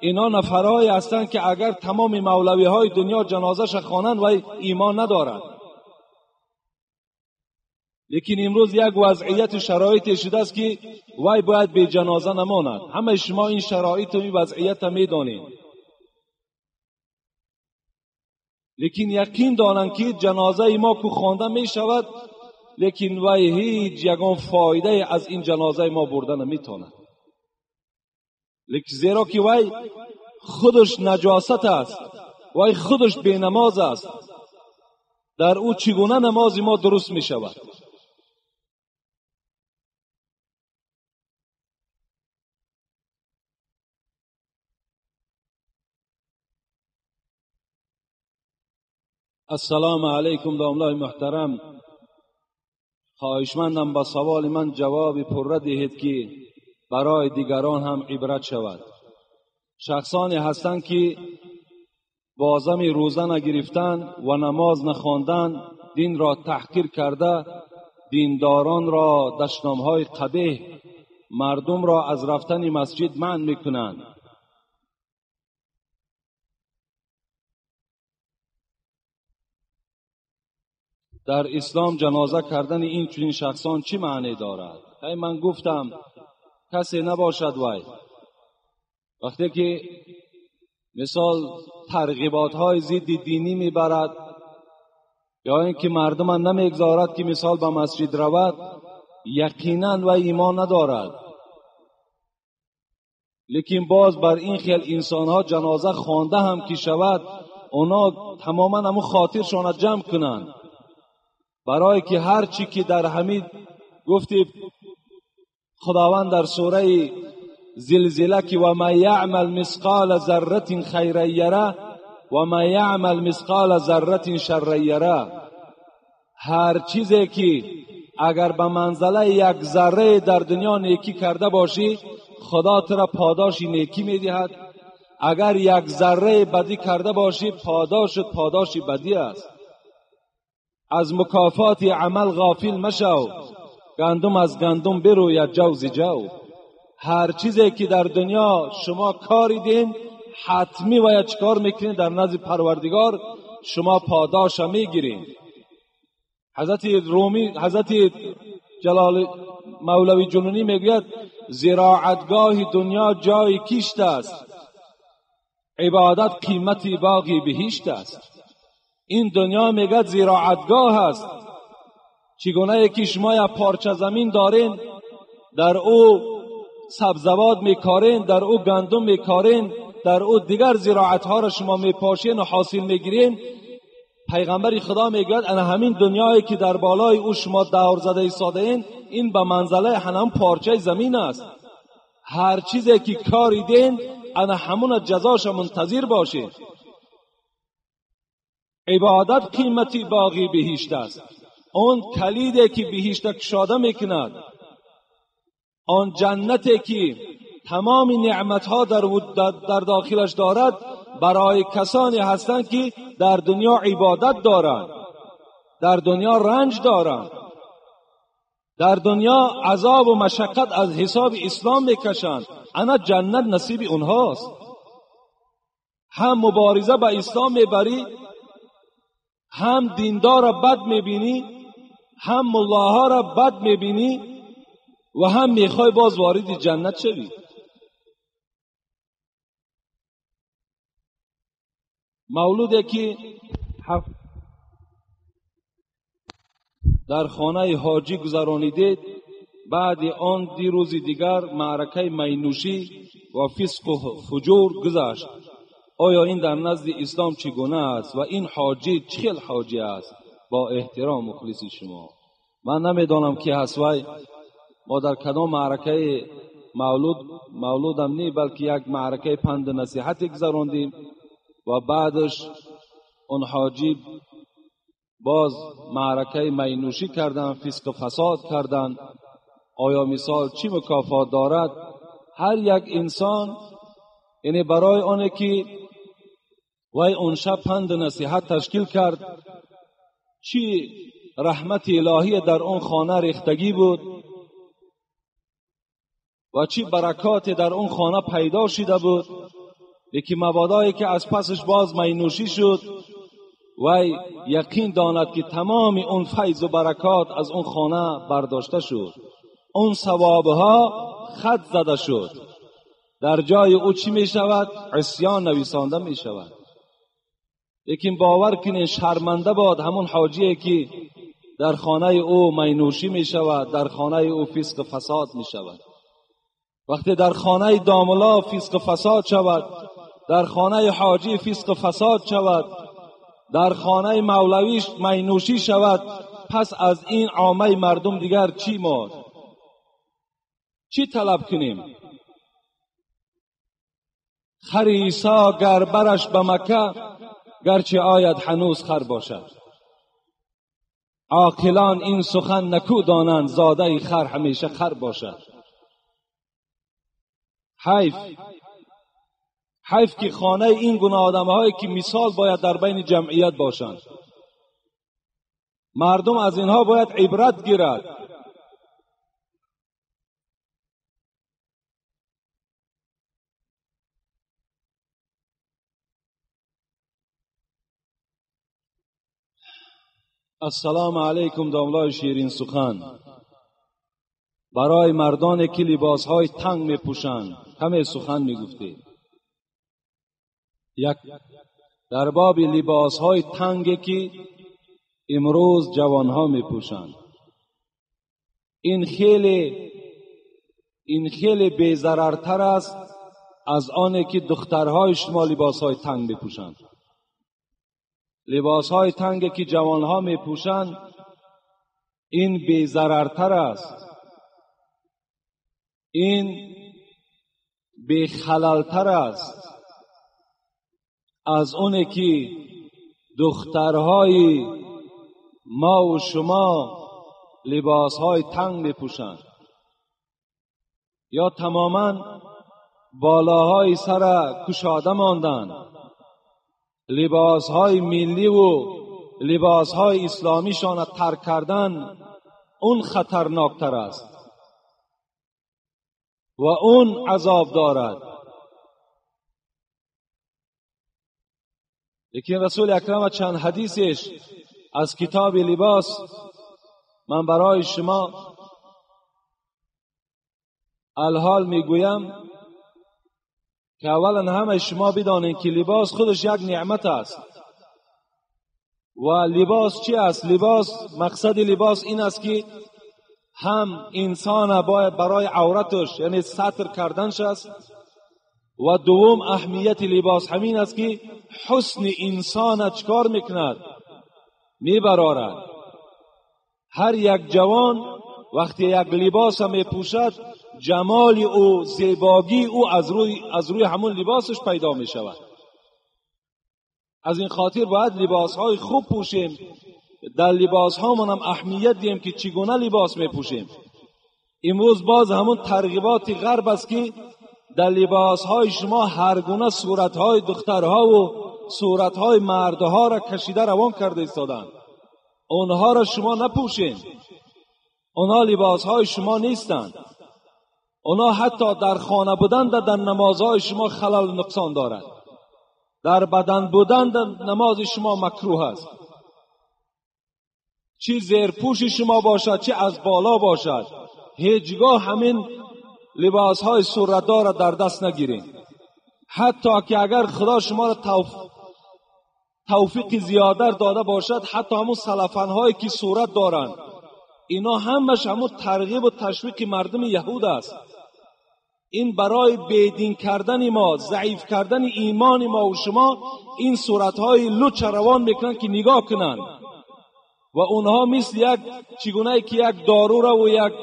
اینا نفرهایی هستند که اگر تمام مولوی های دنیا جنازه‌ش خوانند وی ایمان ندارد. لیکن امروز یک وضعیت شرایط شده است که وی باید به جنازه نماند. همه شما این شرایط و این وضعیت میدانید. لیکن یقین دانند که جنازه ما که خوانده می شود، لیکن وی هیچ یگان فایده از این جنازه ما برده نمیتواند. لیکن زیرا که وی خودش نجاست است، وی خودش بی نماز است، در او چگونه نماز ما درست می شود؟ السلام علیکم داملای محترم، خواهشمندم با سوال من جواب پرده دهید که برای دیگران هم عبرت شود. شخصانی هستند که بازم روزه نگرفتن و نماز نخواندن دین را تحقیر کرده، دینداران را دشنامهای قبیح، مردم را از رفتن مسجد منع میکنند. در اسلام جنازه کردن این چنین شخصان چی معنی دارد؟ ای من گفتم کسی نباشد وی وقتی که مثال ترغیبات های ضد دینی میبرد یا اینکه مردم نمیگذارد که مثال به مسجد رود، یقینا و ایمان ندارد. لیکن باز بر این خیل انسان ها جنازه خوانده هم که شود، اونا تماما همون خاطرشان جمع کنند، برای که هر چی که در همین گفتی خداوند در سوره زلزله که و ما یعمل مثقال ذره خیرا یره و ما یعمل مثقال ذره شرا یره، هر چیزی که اگر به منزله یک ذره در دنیا نیکی کرده باشی، خدا تو را پاداش نیکی میدهد. اگر یک ذره بدی کرده باشی، پاداشت پاداش بدی است. از مکافات عمل غافل مشو، گندم از گندم بروید جو ز جو. هر چیزی که در دنیا شما کاریدین، حتمی باید چکار میکنین؟ در نزد پروردگار شما پاداش میگیرین. حضرت رومی، حضرت جلال مولوی جنونی میگوید زراعتگاه دنیا جای کشت است، عبادت قیمت باغی بهشت است. این دنیا میگه زراعتگاه است. چگونه که شما یک پارچه زمین دارین، در او سبزوات میکارین، در او گندم میکارین، در او دیگر زراعت ها را شما میپاشین و حاصل میگیرین. پیغمبر خدا میگوید انا همین دنیایی که در بالای او شما دور زده ایستاده این، این به منزله هنم پارچه زمین است. هر چیزی که کاریدین انا همون جزاش منتظر باشین. عبادت قیمتی باقی بهشت است. آن کلیدی که بهشت کشاده میکند، آن جنتی که تمام نعمتها در داخلش دارد، برای کسانی هستند که در دنیا عبادت دارند، در دنیا رنج دارند، در دنیا عذاب و مشقت از حساب اسلام میکشند. انا جنت نصیب اونهاست. هم مبارزه با اسلام میبری، هم دیندار را بد میبینی، هم ملاها را بد میبینی و هم میخوای باز وارد جنت شوی. مولودی که در خانه حاجی گذرانیدید، بعد آن دی روز دیگر معرکه مینوشی و فسق و فجور گذشت. آیا این در نزد اسلام چگونه است و این حاجی چه حاجی است؟ با احترام مخلص شما. من نمیدانم که هست وی ما در کدام معرکه مولودم نی، بلکه یک معرکه پند نصیحت گذراندیم و بعدش اون حاجی باز معرکه مینوشی کردن، فسق و فساد کردن. آیا مثال چی مکافات دارد؟ هر یک انسان یعنی برای آنه که وی اون شب پند نصیحت تشکیل کرد، چی رحمت الهی در اون خانه ریختگی بود و چی برکات در اون خانه پیدا شده بود. لیکن مبادایی که از پسش باز مینوشی شد، وی یقین داند که تمام اون فیض و برکات از اون خانه برداشته شد، اون ثوابها خط زده شد. در جای او چی می شود؟ عصیان نویسانده می شود. لیکن باور کنین شرمنده باد همون حاجیه که در خانه او مینوشی می شود، در خانه او فسق فساد می شود. وقتی در خانه داملا فسق فساد شود، در خانه حاجی فسق فساد شود، در خانه مولویش مینوشی شود، پس از این عامه مردم دیگر چی ماند؟ چی طلب کنیم؟ خر عیسی گر برش به مکه، گرچه آید هنوز خر باشد. عاقلان این سخن نکو دانند، زاده خر همیشه خر باشد. حیف، حیف که خانه این گونه آدم‌هایی که مثال باید در بین جمعیت باشند، مردم از اینها باید عبرت گیرد. السلام علیکم داملای شیرین سخن. برای مردانی که لباسهای تنگ میپوشند کمی سخن میگفتید. یک، در باب لباسهای تنگی که امروز جوانها میپوشند، این خیلی بی‌ضررتر است از آنی که دخترهای شما لباسهای تنگ میپوشند. لباسهای تنگی که جوانها میپوشند این بی‌ضررتر است، این بی‌خللتر است از اونه که دخترهای ما و شما لباسهای تنگ میپوشند یا تماما بالاهای سر کشاده ماندند. لباسهای ملی و لباسهای اسلامیشان ترک کردن اون خطرناکتر است و اون عذاب دارد. لیکن رسول اکرم چند حدیثش از کتاب لباس من برای شما الحال میگویم که اولا همه شما بدانید که لباس خودش یک نعمت است. و لباس چی است؟ لباس، مقصد لباس این است که هم انسان باید برای عورتش یعنی ستر کردنش است، و دوم اهمیت لباس همین است که حسن انسان چکار میکند؟ میبرارد. هر یک جوان وقتی یک لباس میپوشد جمال او، زیباگی او از روی همون لباسش پیدا میشود. از این خاطر باید لباسهای خوب پوشیم، در لباس هامون هم اهمیت دیم که چگونه لباس میپوشیم. امروز باز همون ترغیبات غرب است که در لباس های شما هر گونه صورت های دخترها و صورت های مردها را کشیده روان کرده ایستادند. اونها را شما نپوشین، اونها لباس های شما نیستند. اونها حتی در خانه بودن در نمازهای شما خلل و نقصان دارد، در بدن بودن در نماز شما مکروه است. چی زیرپوش شما باشد چی از بالا باشد، هیچگاه همین لباس های صورتدار را در دست نگیرین. حتی که اگر خدا شما را توفیق زیاده داده باشد، حتی همون سلفن هایی که صورت دارند، اینا همش همون ترغیب و تشویق مردم یهود است. این برای بیدین کردن ما، ضعیف کردن ایمان ما و شما، این صورتهای لوچ روان میکنن که نگاه کنن و اونها مثل یک چگونه که یک دارو را و یک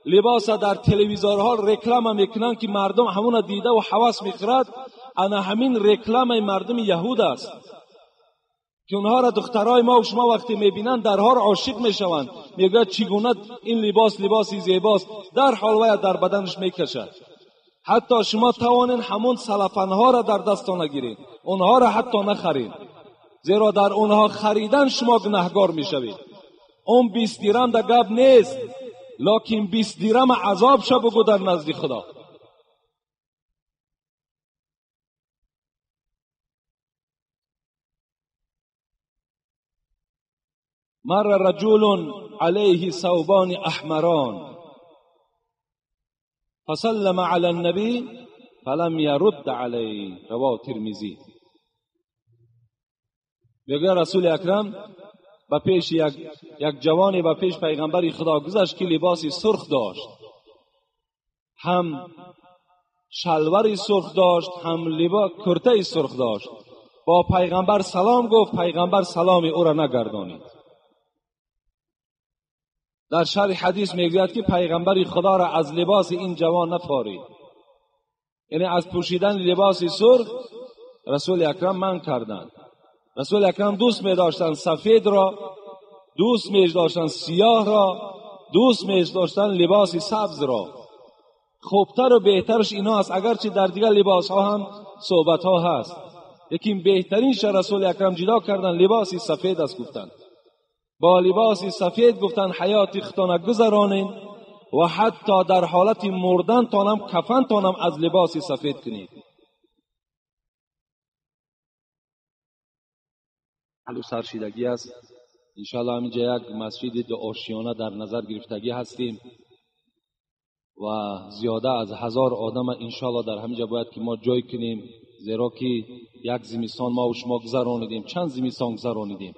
لباس در تلویزیونها رکلام میکنن که مردم همون دیده و حواس میخورد. انا همین رکلام مردم یهود است که اونها را دخترای ما و شما وقتی میبینن درها را عاشق میشوند، میگه چگونه این لباس لباسی زیباست، در حال وای در بدنش میکشد. حتی شما توانین همون سلفنها را در دستان نگیرید، اونها را حتی نخرید، زیرا در اونها خریدن شما گناهگار میشوید. اون 20 درهم در گپ نیست، لکن 20 درهم عذاب شو بگو در نزد خدا. مر رجل علیه ثوبان احمران فسلم علی النبی فلم یرد علیه. رواه ترمذی. میگه رسول اکرم به پیش یک جوانی به پیش پیغمبر خدا گذشت که لباس سرخ داشت، هم شلواری سرخ داشت، هم لباس کرته سرخ داشت. با پیغمبر سلام گفت، پیغمبر سلام او را نگردانید. در شرح حدیث میگوید که پیغمبر خدا را از لباس این جوان نفارید، یعنی از پوشیدن لباس سرخ رسول اکرم منع کردند. رسول اکرم دوست می داشتند سفید را، دوست می داشتند سیاه را، دوست می داشتند لباس سبز را. خوبتر و بهترش اینا است، اگرچه در دیگر لباس ها هم صحبت ها هست، لیکن بهترینش رسول اکرم جدا کردن لباس سفید است. گفتند با لباس سفید گفتند حیات خودتان گذرانین و حتی در حالت مردن تانم کفن تانم از لباس سفید کنید. سرشیدگی است. انشاءالله همینجا یک مسجد دو آشیانه در نظر گرفتگی هستیم و زیاده از 1000 آدم انشاءالله در همینجا باید که ما جای کنیم، زیرا که یک زمستان ما و شما گذرانیدیم، چند زمستان گذرانیدیم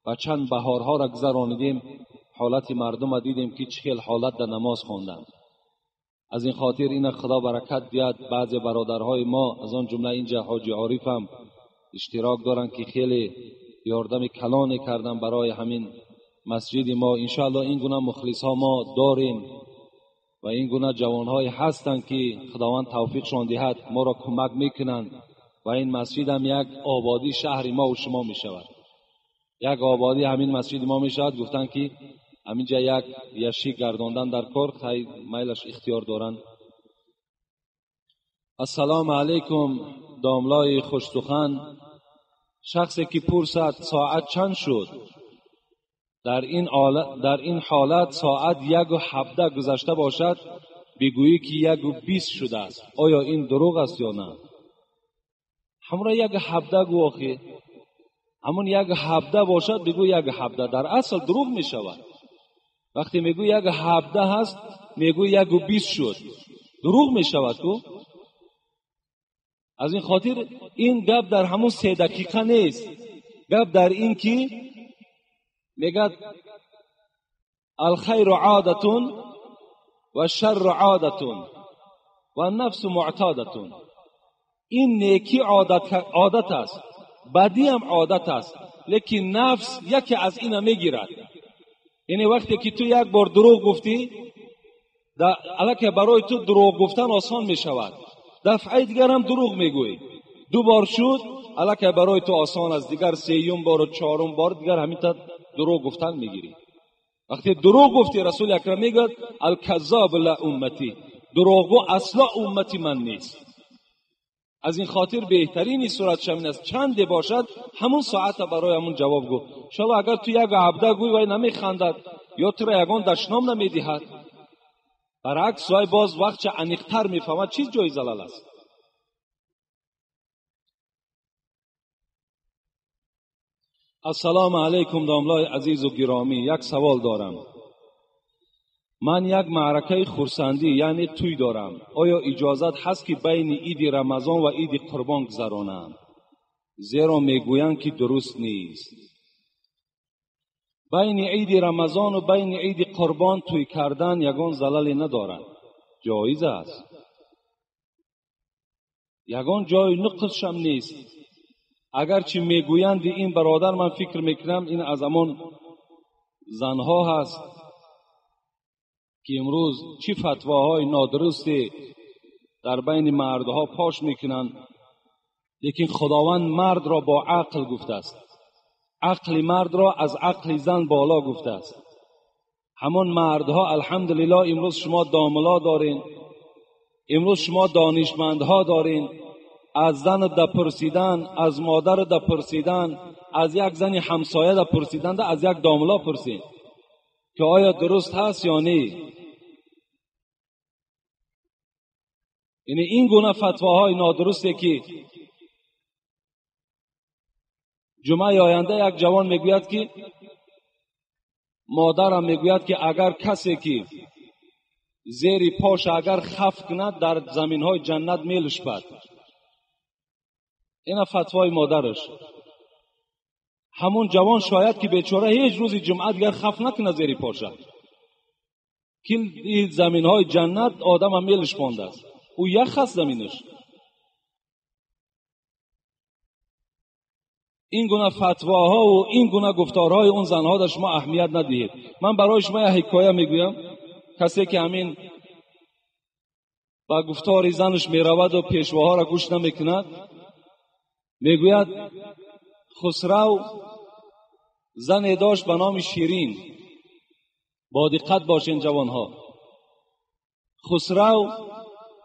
و چند بهارها را گذرانیدیم. حالت مردم را دیدیم که چه حالت در نماز خواندند. از این خاطر این خدا برکت دیاد. بعض برادرهای ما از آن جمله اینجا حاجی عارف هم اشتراک دارند که خیلی یاردم کلانی کردن برای همین مسجد ما. انشاءالله این گونه مخلص ها ما داریم و این گونه جوانهای هستند که خداوند توفیقشان دهد، ما را کمک میکنند و این مسجد هم یک آبادی شهر ما و شما میشود، یک آبادی همین مسجد ما میشود. گفتن که همینجا یک یشی گرداندن در کار خیلی میلش اختیار دارند. السلام علیکم داملای خوشسخن. شخصی که پرسد ساعت چند شد، در این حالت ساعت 1:17 گذشته باشد، بگویی که 1:20 شده است، آیا این دروغ است یا نه؟ همراه 1:17 گو آخه، همون 1:17 باشد بگو 1:17، در اصل دروغ می شود. وقتی میگو 1:17 هست، میگو 1:20 شد، دروغ می شود کو. از این خاطر این گپ در همون 3 دقیقه نیست، گپ در این که میگد الخیر عادتون و شر عادتون و نفس معتادتون. این نیکی عادت است، بدی هم عادت است، لیکن نفس یکی از اینا میگیرد. یعنی وقتی که تو یک بار دروغ گفتی، الکه برای تو دروغ گفتن آسان میشود. دفعه دیگر هم دروغ میگویی، 2 بار شد، الکه برای تو آسان است، دیگر 3 بار و 4 بار دیگر همین تا دروغ گفتن میگیری. وقتی دروغ گفتی، رسول اکرم میگه الکذاب لا امتی، دروغگو اصلا امتی من نیست. از این خاطر بهترین صورت شمین است چند باشد همون ساعت برای همون جواب گو. شما اگر تو 1:17 گوی وای نمیخندد یا تو را یگان دشنام نمیدهد، برعکس وای باز وقت چه عمیق‌تر میفهمد چیز جای زلال است. السلام علیکم داملای عزیز و گرامی، یک سوال دارم. من یک معرکه خرسندی یعنی توی دارم، آیا اجازت هست که بین عید رمضان و عید قربان گذرانم؟ زیرا میگویند که درست نیست. بین عید رمضان و بین عید قربان توی کردن یگان زللی ندارد، جایز است، یگان جای نقصش هم نیست. اگرچه میگویند این برادر، من فکر میکنم این از همان زنها هست که امروز چی فتواهای نادرستی در بین مردها پاش میکنند، لیکن خداوند مرد را با عقل گفته است، عقل مرد را از عقل زن بالا گفته است. همان مردها الحمدلله امروز شما داملا دارین، امروز شما دانشمندها دارین، از زن دپرسیدن، از مادر دپرسیدن، از یک زن همسایه دپرسیدن، از یک داملا پرسید که آیا درست هست یا نه. یعنی این گونه فتواهای نادرسته که جمعه آینده یک جوان میگوید که مادرم میگوید که اگر کسی که زیر پاش اگر خف کند در زمین های جنت میلشپد. اینا فتوای مادرش. همون جوان شاید که بیچاره هیچ روزی جمعه دیگر خف نکنه زیر پاشه، که این زمین های جنت آدم هم میلشپانده است، او یخ است زمینش. این گونه فتواها و این گونه گفتارهای اون زنها در شما اهمیت ندهید. من برای شما یک حکایه میگویم. کسی که همین با گفتار زنش میرود و پیشواها را گوش نمیکند، میگوید خسرو زن داشت به نام شیرین. با دقت باشین جوانها. خسرو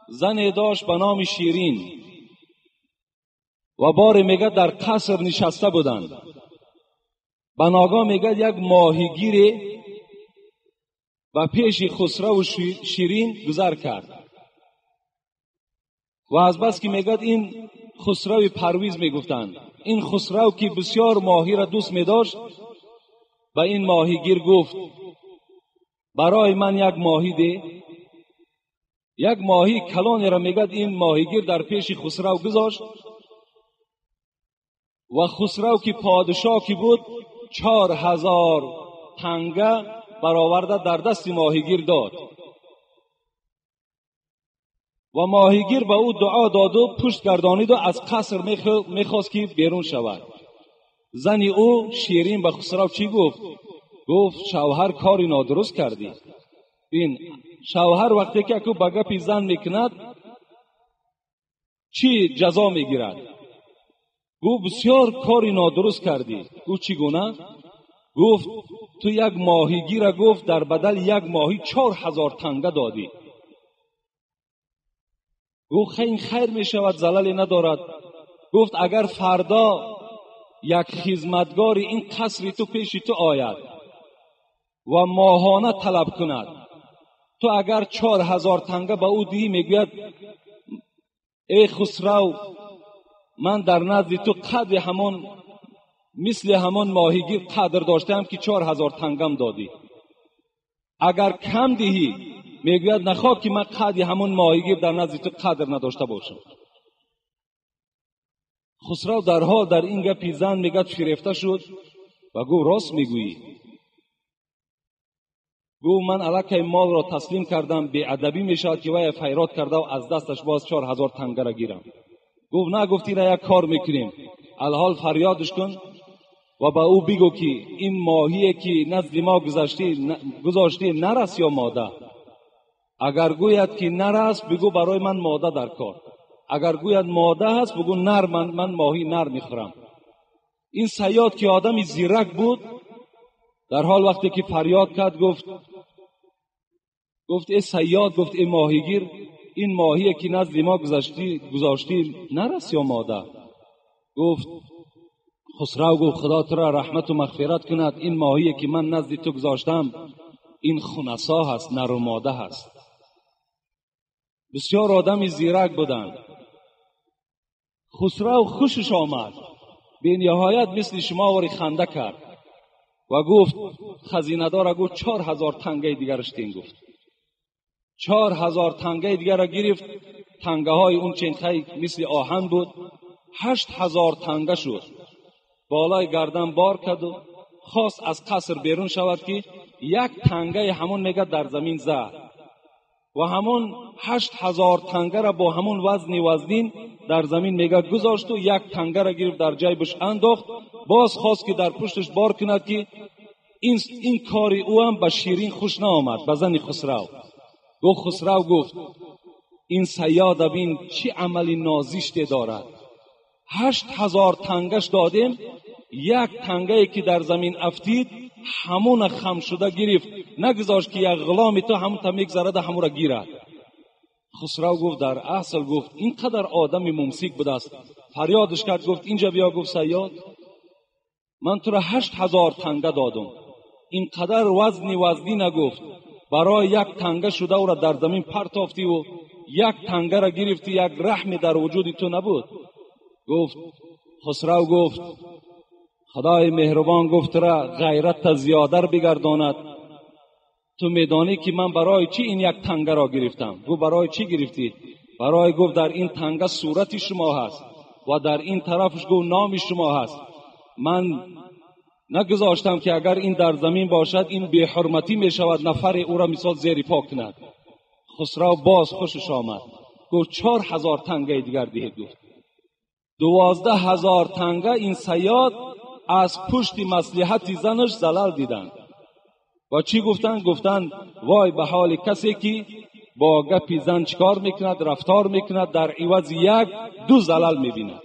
زن داشت به نام شیرین و باری میگه در قصر نشسته بودند. به ناگاه میگه یک ماهیگیر و پیش خسرو و شیرین گذر کرد و از بس که میگه این خسرو پرویز میگفتند، این خسرو که بسیار ماهی را دوست میداشت، به این ماهیگیر گفت برای من یک ماهی ده. یک ماهی کلانی را میگه این ماهیگیر در پیش خسرو گذاشت و خسرو که پادشاه که بود 4000 تنگه برآورده در دست ماهیگیر داد و ماهیگیر به او دعا داد و پشت گردانید و از قصر میخواست که بیرون شود. زن او شیرین به خسرو چی گفت؟ گفت شوهر کاری نادرست کردی. این شوهر وقتی که اکو به گپی زن میکند چی جزا میگیرد؟ گفت بسیار کاری نادرست کردی. گفت چگونه؟ گفت تو یک ماهیگیر گفت در بدل یک ماهی 4000 تنگه دادی. گفت این خیر می شود، زللی ندارد. گفت اگر فردا یک خدمتگار این قصر تو پیش تو آید و ماهانه طلب کند، تو اگر 4000 تنگه به او دهی، میگوید ای خسرو من در نزد تو قدر همون مثل همان ماهیگیر قدر داشتم که 4000 تنگم دادی. اگر کم دهی، میگوید نخواه که من قدر همون ماهیگیر در نزد تو قدر نداشته باشم. خسرو درها در این گپی زن میگد فریفته شد و گفت راست میگویی. گفت من الکی مال را تسلیم کردم، بی ادبی میشود که وی فیرات کرده و از دستش باز 4000 تنگه را گیرم. گفت نه، گفتی را یک کار میکنیم، الحال فریادش کن و به او بگو که این ماهیه که نزد ما گذاشتی نرس یا ماده. اگر گوید که نرس، بگو برای من ماده در کار. اگر گوید ماده هست، بگو نر، من ماهی نر میخورم. این صیاد که آدمی زیرک بود، در حال وقتی که فریاد کرد گفت ای صیاد، گفت ای ماهیگیر، این ماهیه که نزد ما گذاشتی نرس یا ماده؟ گفت خسرو گفت خدا تو را رحمت و مغفرت کند، این ماهیه که من نزد تو گذاشتم این خنثی هست، نر و ماده هست. بسیار آدمی زیرک بودند. خسرو خوشش آمد، به نهایت مثل شما وری خنده کرد و گفت خزینه دار گفت 4000 تنگه دیگرش تین. گفت 4000 تنگه دیگر را گرفت. تنگه های اون چنخه مثل آهن بود، 8000 تنگه شد. بالای گردن بار کرد و خواست از قصر بیرون شود که یک تنگه همون میگه در زمین زد و همون 8000 تنگه را با همون وزنی وزنین در زمین میگه گذاشت و یک تنگه را گرفت در جیبش انداخت. باز خواست که در پشتش بار کند که این کاری او هم به شیرین خوش نآمد، به زن خسرو. گفت خسرو گفت این صیاد بین چه عملی نازشته دارد، 8000 تنگش دادیم، یک تنگه که در زمین افتید همون خم شده گرفت، نگذاشت که یک غلام تو همون تا میگذرد همون را گیرد. خسرو گفت در اصل گفت اینقدر آدم ممسک بوده است. فریادش کرد گفت اینجا بیا. گفت صیاد من تو را 8000 تنگه دادم، اینقدر وزنی نگفت، برای یک تنگه شده او را در زمین پرتافتی و یک تنگه را گرفتی، یک رحمی در وجود تو نبود. گفت خسرو گفت خدای مهربان گفت را غیرت زیادر بگرداند. تو میدانی که من برای چی این یک تنگه را گرفتم؟ گفت برای چی گرفتی؟ برای گفت در این تنگه صورت شما هست و در این طرفش گفت نام شما هست. من نگذاشتم که اگر این در زمین باشد این بی حرمتی می شود، نفر او را مثال زیر پا کند. خسرو باز خوشش آمد، گفت 4000 تنگه دیگر دهید. گفت 12000 تنگه این صیاد از پشت مصلحت زنش زلل دیدند. و چی گفتند؟ گفتند وای به حال کسی که با گپی زن چکار میکند، رفتار میکند، در عوض یک دو زلل میبیند.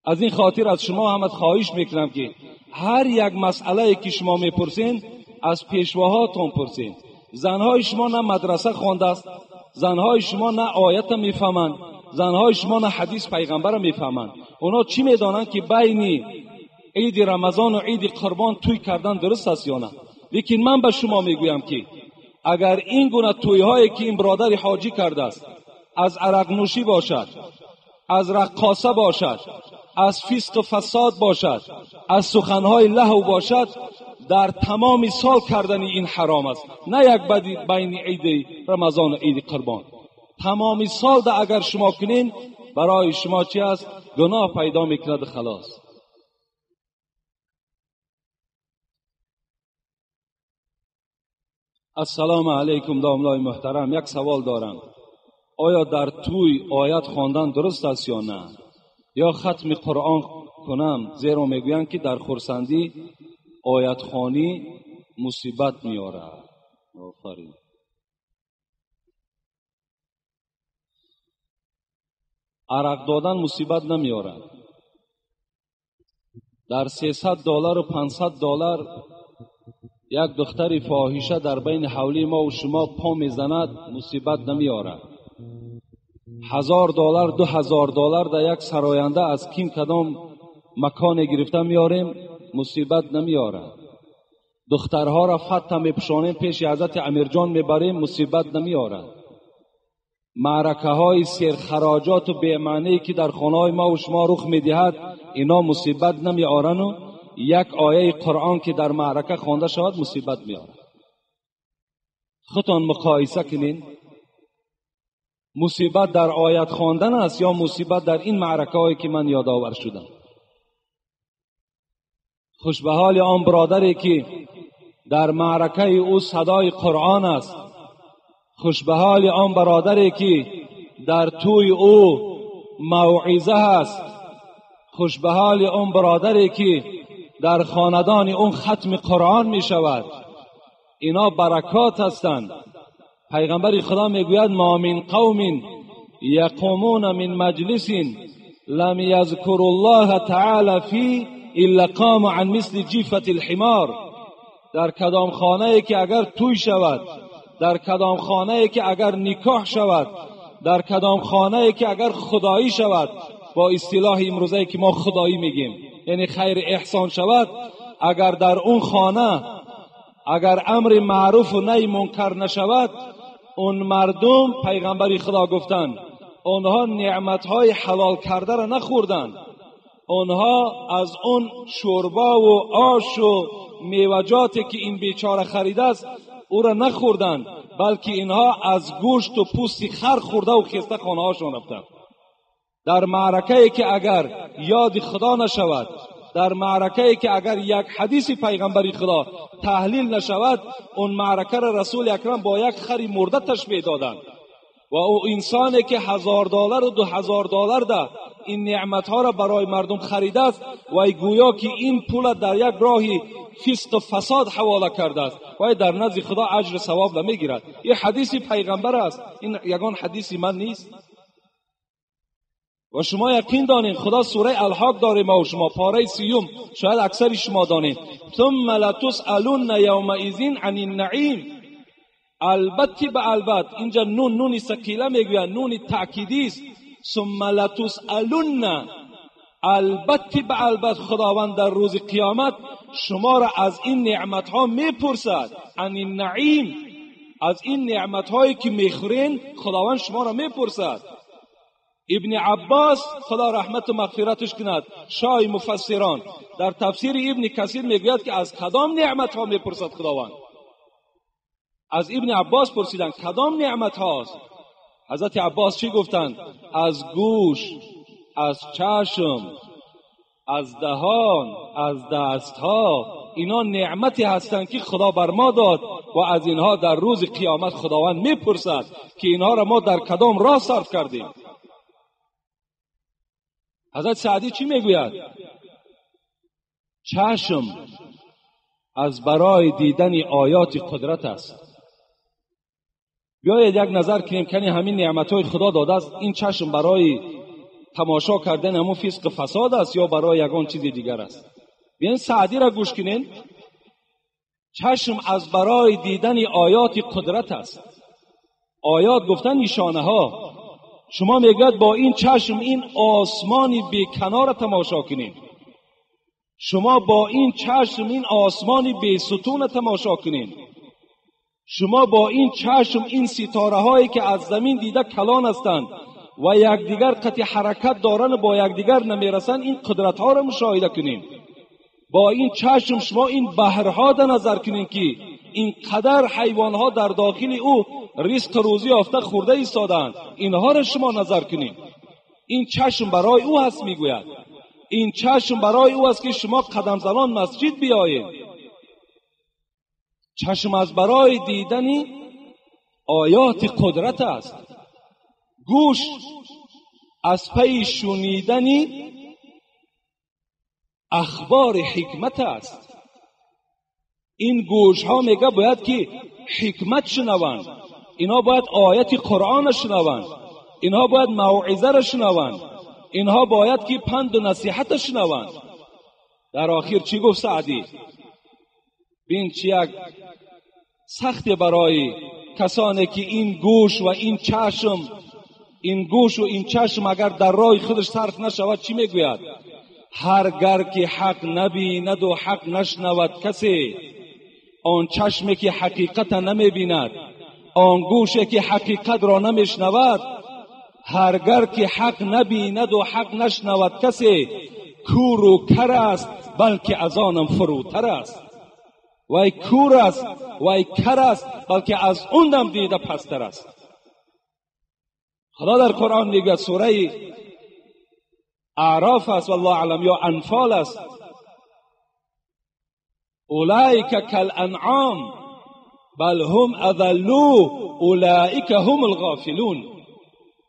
از این خاطر از شما هم خواهش میکنم که هر یک مسئله که شما میپرسین از پیشواهاتون پرسین. زنهای شما نه مدرسه خوانده است، زنهای شما نه آیت میفهمند، زنهای شما نه حدیث پیغمبر میفهمند. اونا چی میدانند که بین عید رمضان و عید قربان توی کردن درست است یا نه؟ لیکن من به شما میگویم که اگر این گونه توی هایی که این برادر حاجی کرده است از عرق نوشی باشد، از رقاصه باشد، از فسق و فساد باشد، از سخنهای لهو باشد، در تمام سال کردن این حرام است. نه یک بدی بین عید رمضان و عید قربان. تمام سال ده اگر شما کنین برای شما چی است؟ گناه پیدا میکند خلاص. السلام علیکم داملای محترم، یک سوال دارم. آیا در توی آیت خواندن درست است یا نه؟ یا ختم قرآن کنم؟ زیرا میگویند که در خرسندی آیت خوانی مصیبت میآورد. آفرین. عرق دادن مصیبت نمیآورد. در $300 و $500 یک دختر فاحشه در بین حولی ما و شما پا میزند، مصیبت نمیآورد. $1000 $2000 در یک سراینده از کیم کدام مکان گرفته میاریم، مصیبت نمیآورد. دخترها را فتح میپوشانیم پیش حضرت امیرجان میبریم، مصیبت نمیآورد. معرکه های سرخراجات و بی‌معنی که در خانه های ما و شما رخ میدهد، اینا مصیبت نمیآورند و یک آیه قرآن که در معرکه خوانده شود مصیبت میآورد. خودتان مقایسه کنین، مصیبت در آیت خواندن است یا مصیبت در این معرکه هایی که من یادآور شدم؟ خوش به حال آن برادری که در معرکه او صدای قرآن است. خوش به حال آن برادری که در توی او موعظه است. خوش به حال آن برادری که در خاندان اون ختم قرآن می شود. اینا برکات هستند. پیغمبر خدا میگوید ما من قوم یقومون من مجلس لم یذکر الله تعالی فی الا قام عن مثل جیفة الحمار. در کدام خانه که اگر توی شود، در کدام خانه که اگر نکاح شود، در کدام خانه که اگر خدایی شود، با اصطلاح امروزه که ما خدایی میگیم یعنی خیر احسان شود، اگر در اون خانه اگر امر معروف و نهی منکر نشود، اون مردم پیغمبر خدا گفتند اونها نعمتهای حلال کرده را نخوردند، اونها از اون شوربا و آش و میوجاتی که این بیچاره خریده است او را نخوردند، بلکه اینها از گوشت و پوست خر خورده و خسته خانه هاشون رفتند. در معرکه که اگر یاد خدا نشود، در معرکه که اگر یک حدیث پیغمبر خدا تحلیل نشود، اون معرکه را رسول اکرم با یک خری مرده تشبیه دادند. و او انسانی که $1000 و $2000 ده این نعمتها را برای مردم خریده است و گویا که این پول در یک راهی فسق و فساد حواله کرده است و در نزد خدا اجر ثواب نمیگیرد. این حدیث پیغمبر است، این یگان حدیث من نیست. و شما یقین دانین خدا سوره الحاق داره ما و شما پاره 30، شاید اکثر شما دانین، ثم لتسألن یومئذ عن النعیم. البته به البته اینجا نون نون ثقیله میگویند، نون تأکیدی است. ثم لتسألن، البته به البته خداوند در روز قیامت شما را از این نعمت ها میپرسد. عن النعیم، از این نعمت هایی که میخورین خداوند شما را میپرسد. ابن عباس خدا رحمت و مغفرتش کند، شاه مفسران، در تفسیر ابن کثیر میگوید که از کدام نعمت ها میپرسد خداوند؟ از ابن عباس پرسیدند کدام نعمت هاست؟ حضرت عباس چی گفتند؟ از گوش، از چشم، از دهان، از دستها، اینا نعمتی هستند که خدا بر ما داد و از اینها در روز قیامت خداوند میپرسد که اینها را ما در کدام راه صرف کردیم. حضرت سعدی چی میگوید؟ چشم از برای دیدن آیات قدرت است. بیایید یک نظر کنیم که همین نعمتهای خدا داده است، این چشم برای تماشا کردن همون فسق فساد است یا برای یگان چیز دیگر است؟ بیاین سعدی را گوش کنین. چشم از برای دیدن آیات قدرت است. آیات گفتن نشانه ها. شما میگوید با این چشم این آسمانی بی کنار تماشا کنین، شما با این چشم این آسمانی بی ستون تماشا کنین، شما با این چشم این ستاره هایی که از زمین دیده کلان هستند و یکدیگر قطع حرکت دارن و با یکدیگر نمیرسن، این قدرت ها را مشاهده کنین. با این چشم شما این بحرها در نظر کنین که این قدر حیوان ها در داخل او رزق روزی یافته خورده ایستادند، اینها را شما نظر کنین. این چشم برای او هست. میگوید این چشم برای او است که شما قدم زنان مسجد بیایید. چشم از برای دیدن آیات قدرت است. گوش از پی شنیدن اخبار حکمت است. این گوش ها میگه باید که حکمت شنوند، اینها باید آیت قرآن شنوند، اینها باید موعظه را شنوند، اینها باید که پند و نصیحت شنوند. در آخر چی گفت سعدی؟ بین چی یک سخت برای کسانی که این گوش و این چشم، این گوش و این چشم اگر در راه خودش صرف نشود چی میگوید؟ هرگر که حق نبیند و حق نشنود کسی، آن چشمی که حقیقت نمیبیند، آن گوشی که حقیقت را نمیشنود، هرگر که حق نبیند و حق نشنود کسی، کور و کر است بلکه از آنم فروتر است. وای کور است، وای کر است، بلکه از اونم دیده پستر است. خدا در قرآن میگه، سوره اعراف است والله اعلم یا انفال است، اولئک کالانعام بل هم اضلوا اولئک هم الغافلون.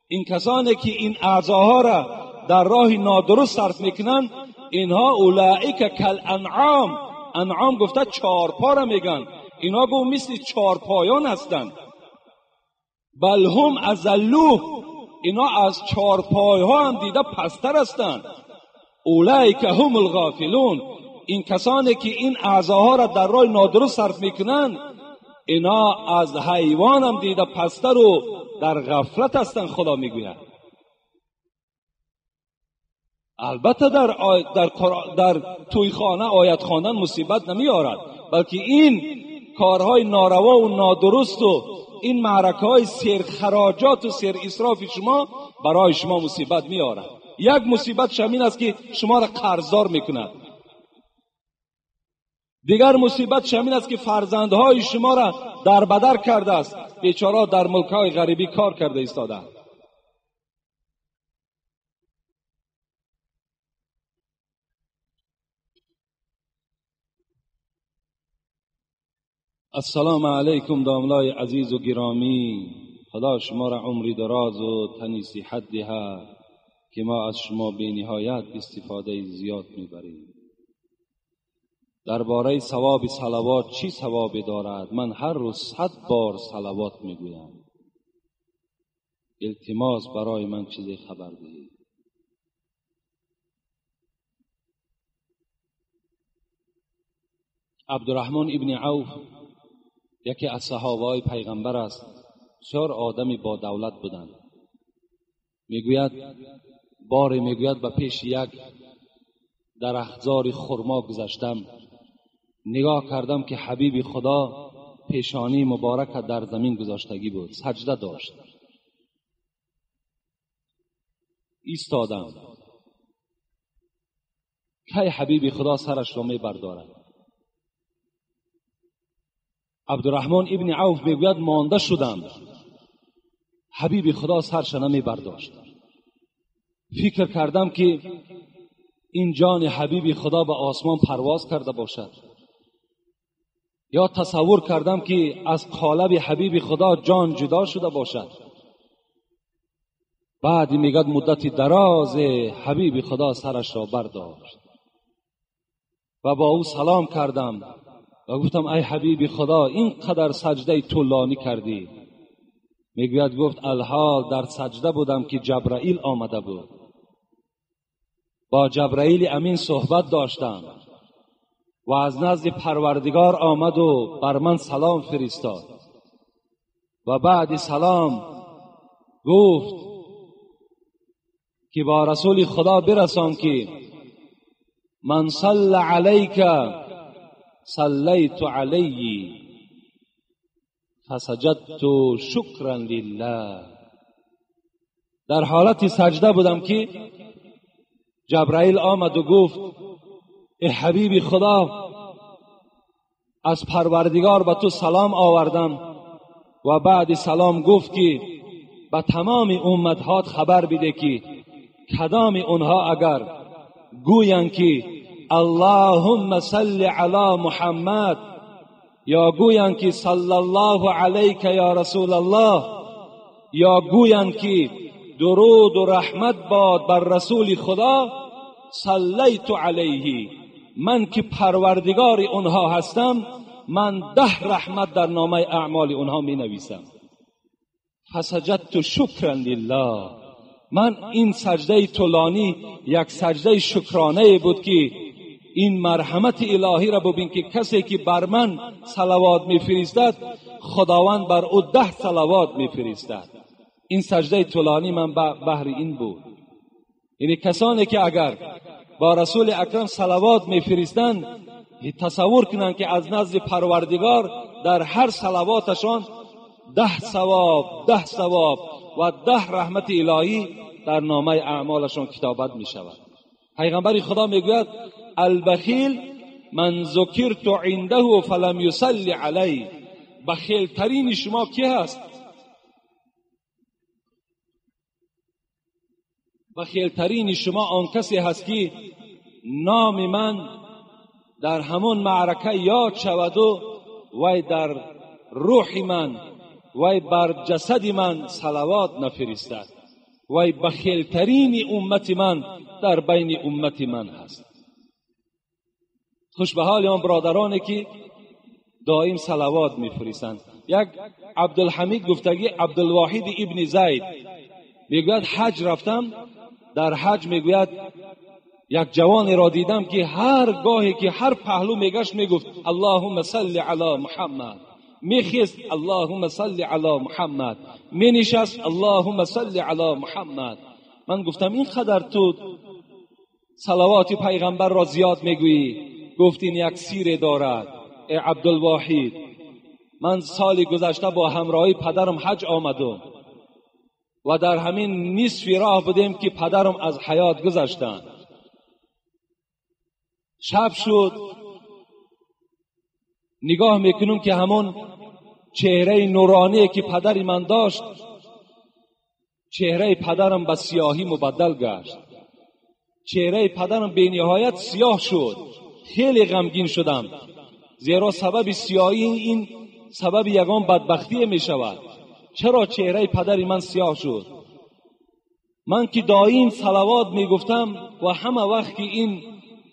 این کسانی که این اعضاها را در راه نادرست صرف میکنن، اینها اولئک کالانعام، انعام گفته چارپا را میگن، اینها گو مثل چارپایان هستند. بل هم اضلوا، اینا از چارپای ها هم دیده پستر هستند. اولئک هم الغافلون، این کسانی که این اعضاها را در راه نادرست صرف میکنن، اینا از حیوان هم دیده پستر و در غفلت هستند. خدا میگوید البته در توی خانه آیت خواندن مصیبت نمیارد، بلکه این کارهای ناروا و نادرست و این معرکه های سیر خراجات و سیر اسراف شما برای شما مصیبت میارد. یک مصیبت شمین است که شما را قرضدار میکند. دیگر مصیبت شمین است که فرزندهای شما را در بدر کرده است، بیچاره در ملک‌های غریبی کار کرده ایستاده. السلام علیکم داملای عزیز و گرامی، خدا شما را عمری دراز و تنی صحت دهد که ما از شما بی نهایت استفاده زیاد میبریم. درباره ثواب صلوات چی ثوابی دارد؟ من هر روز 100 بار صلوات میگویم. التماس برای من چیزی خبر دهید. عبدالرحمن ابن عوف یکی از صحابه پیغمبر است، بسیار آدمی با دولت بودند. میگوید باری میگوید به پیش یک درختزار خرما گذشتم، نگاه کردم که حبیب خدا پیشانی مبارک در زمین گذاشتگی بود، سجده داشت. ایستادم. کی حبیب خدا سرش را می بردارد؟ عبدالرحمن ابن عوف میگوید مانده شدم، حبیب خدا سرش نمی برداشت. فکر کردم که این جان حبیب خدا به آسمان پرواز کرده باشد، یا تصور کردم که از قالب حبیب خدا جان جدا شده باشد. بعد میگد مدت دراز حبیب خدا سرش را برداشت و با او سلام کردم و گفتم ای حبیب خدا، اینقدر سجده طولانی کردی. میگوید گفت الحال در سجده بودم که جبرائیل آمده بود، با جبرائیل امین صحبت داشتم و از نزد پروردگار آمد و بر من سلام فرستاد و بعد سلام گفت که با رسول خدا برسان که من صل علیک صلیت علیه فسجدت شکرا لله. در حالت سجده بودم که جبرائیل آمد و گفت ای حبیب خدا، از پروردگار به تو سلام آوردم. و بعد سلام گفت که به تمام امتهات خبر بده که کدام اونها اگر گویند که اللهم صل علی محمد یا گویند که صلی الله علیک یا رسول الله، یا گویند که درود و رحمت باد بر رسول خدا، صلیت علیه، من که پروردگار اونها هستم، من 10 رحمت در نامه اعمال اونها می نویسم. فسجدت شکرا لله. من این سجده طولانی یک سجده شکرانه بود که این مرحمت الهی را ببین که کسی که بر من صلوات میفرستد خداوند بر او 10 صلوات میفرستد. این سجده طولانی من بهر این بود. یعنی کسانی که اگر با رسول اکرم صلوات میفرستند تصور کنند که از نزد پروردگار در هر صلواتشان 10 ثواب، 10 ثواب و 10 رحمت الهی در نامه اعمالشان کتابت می شود. پیغمبر خدا میگوید البخیل من ذکرت عنده فلم یصلی علی. بخیل ترین شما کی هست؟ بخیل ترین شما آن کسی هست که نام من در همون معرکه یاد شود و وی در روح من، وی بر جسد من صلوات نفرستد. وی بخیلترین امت من در بین امت من هست. خوش به حال آن برادرانی که دائم صلوات میفرستند. یک عبدالحمید گفتگی عبدالواحد ابن زید میگوید حج رفتم، در حج میگوید یک جوانی را دیدم که هر گاهی که هر پهلو میگشت میگفت اللهم صل علی محمد، میخیست اللهم صل علی محمد، مینشست اللهم صل علی محمد. من گفتم این قدر تو صلوات پیغمبر را زیاد میگویی؟ گفت این یک سیره دارد ای عبدالواحد. من سال گذشته با همراهی پدرم حج آمدم و در همین نصف راه بودیم که پدرم از حیات گذشتند. شب شد، نگاه میکنم که همون چهره نورانی که پدر من داشت، چهره پدرم به سیاهی مبدل گشت. چهره پدرم به نهایت سیاه شد. خیلی غمگین شدم، زیرا سبب سیاهی این سبب یگان بدبختی می شود. چرا چهره پدر من سیاه شد؟ من که دائم صلوات می گفتم و همه وقت که این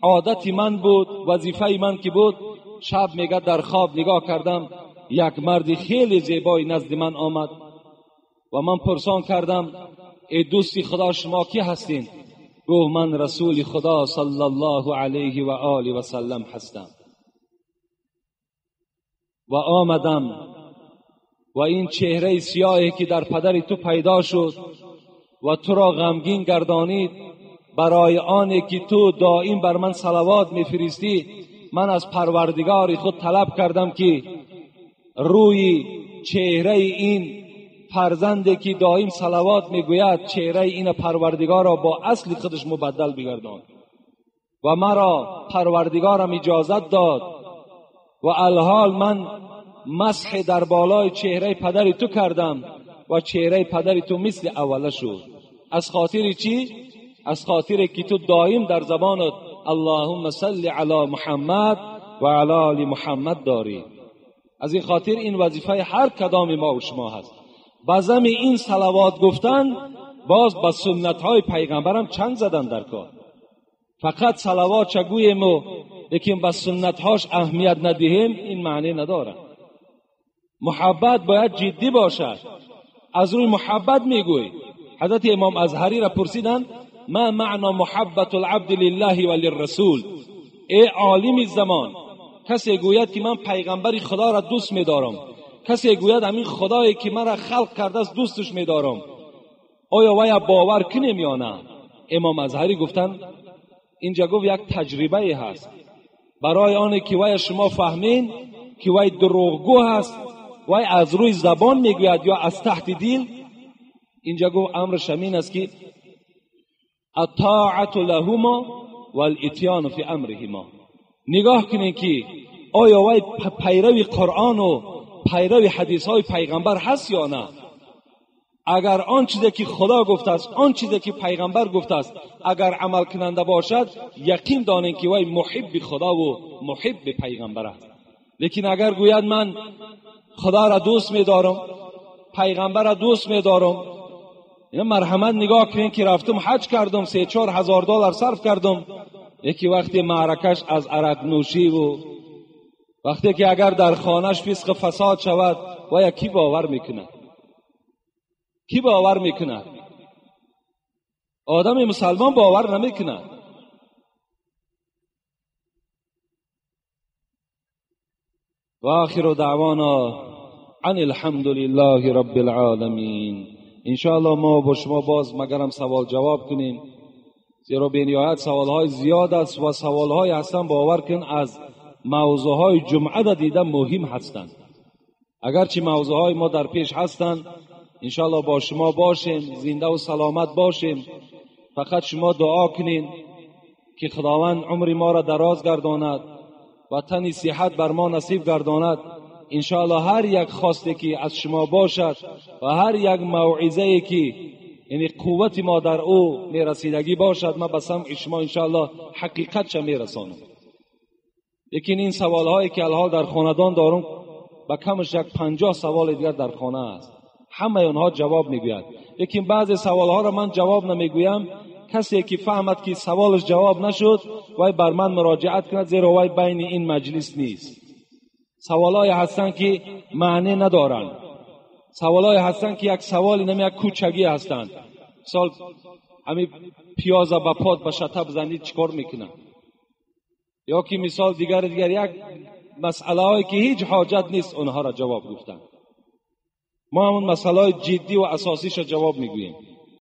عادت من بود، وظیفه من که بود، شب میگه در خواب نگاه کردم یک مرد خیلی زیبای نزد من آمد و من پرسان کردم ای دوستی خدا شما کی هستین؟ گفت من رسول خدا صلی الله علیه و آله و سلم هستم و آمدم و این چهره سیاهی که در پدر تو پیدا شد و تو را غمگین گردانید، برای آنی که تو دائم بر من صلوات میفرستی، من از پروردگار خود طلب کردم که روی چهره این فرزندی که دائم صلوات میگوید چهره این پروردگارا با اصل خودش مبدل بگردان. و مرا پروردگارم اجازت داد و الحال من مسح در بالای چهره پدر تو کردم و چهره پدر تو مثل اوله شد. از خاطر چی؟ از خاطر که تو دائم در زبانت اللهم صل علی محمد و علی آل محمد داری. از این خاطر این وظیفه هر کدام ما و شما هست. بزم این صلوات گفتن باز با سنت های پیغمبرم چنگ زدن در کار. فقط صلوات چگوییم و لیکن با سنت هاش اهمیت ندهیم، این معنی نداره. محبت باید جدی باشد. از روی محبت میگوی. حضرت امام ازهری را پرسیدن ما معنا محبت العبد لله و للرسول؟ ای عالم زمان، کسی گوید که من پیغمبر خدا را دوست میدارم، کسی گوید همین خدایی که مرا خلق کرده است دوستش میدارم، آیا وی باور کنیم یا نه؟ امام ازهری گفتن اینجا گفت یک تجربه هست برای آنه که وی شما فهمین که وی دروغگو هست، وی از روی زبان میگوید یا از تحت دل. اینجا گفت امرش همین است که الطاعة لهما والاتیان فی امرهما. نگاه کنین که آیا وی پیروی قرآن و پیروی حدیث های پیغمبر هست یا نه. اگر آن چیزی که خدا گفته است، آن چیزی که پیغمبر گفته است، اگر عمل کننده باشد، یقین دانین که وی محب خدا و محب پیغمبر است. لیکن اگر گوید من خدا را دوست می‌دارم، پیغمبر را دوست می‌دارم، اینا مرحمت نگاه کنین که رفتم حج کردم، 3-4 هزار دلار صرف کردم، یکی وقتی معرکش از عرق نوشی و وقتی که اگر در خانهش فسق فساد شود، و کی باور میکنه؟ کی باور میکنه؟ آدم مسلمان باور نمیکنه. و آخر دعوانا عن الحمد لله رب العالمین. انشاءالله ما با شما باز مگرم سوال جواب کنیم، زیرا بینهایت سوالهای زیاد است و سوالهای هستن باور کن از موضوعهای جمعه دیده مهم هستند. اگرچه موضوعهای ما در پیش هستند، انشاءالله با شما باشیم، زنده و سلامت باشیم. فقط شما دعا کنین که خداوند عمر ما را دراز گرداند و تن صحت بر ما نصیب گرداند. انشاءالله هر یک خواسته که از شما باشد و هر یک موعظه که یعنی قوت ما در او میرسیدگی باشد، ما به سمع شما انشاءالله حقیقت چه میرسانم. لیکن این سوال هایی که الحال در خاندان دارم، به کمش یک 50 سوال دیگر در خانه است، همه آنها جواب میگوید. لیکن بعضی سوال ها را من جواب نمیگویم. کسی که فهمد که سوالش جواب نشد، وی بر من مراجعت کند، زیرا وی بین این مجلس نیست. سوالای هستند که معنی ندارند، سوالای هستند که یک سوالی نمی یک کوچگی هستند. مثال همین پیاز به پاد به شته بزنید چیکار میکنه، یا که مثال دیگر یک مسئله هایی که هیچ حاجت نیست اونها را جواب گفتن. ما همون مسئله های جدی و اساسیش را جواب میگوییم.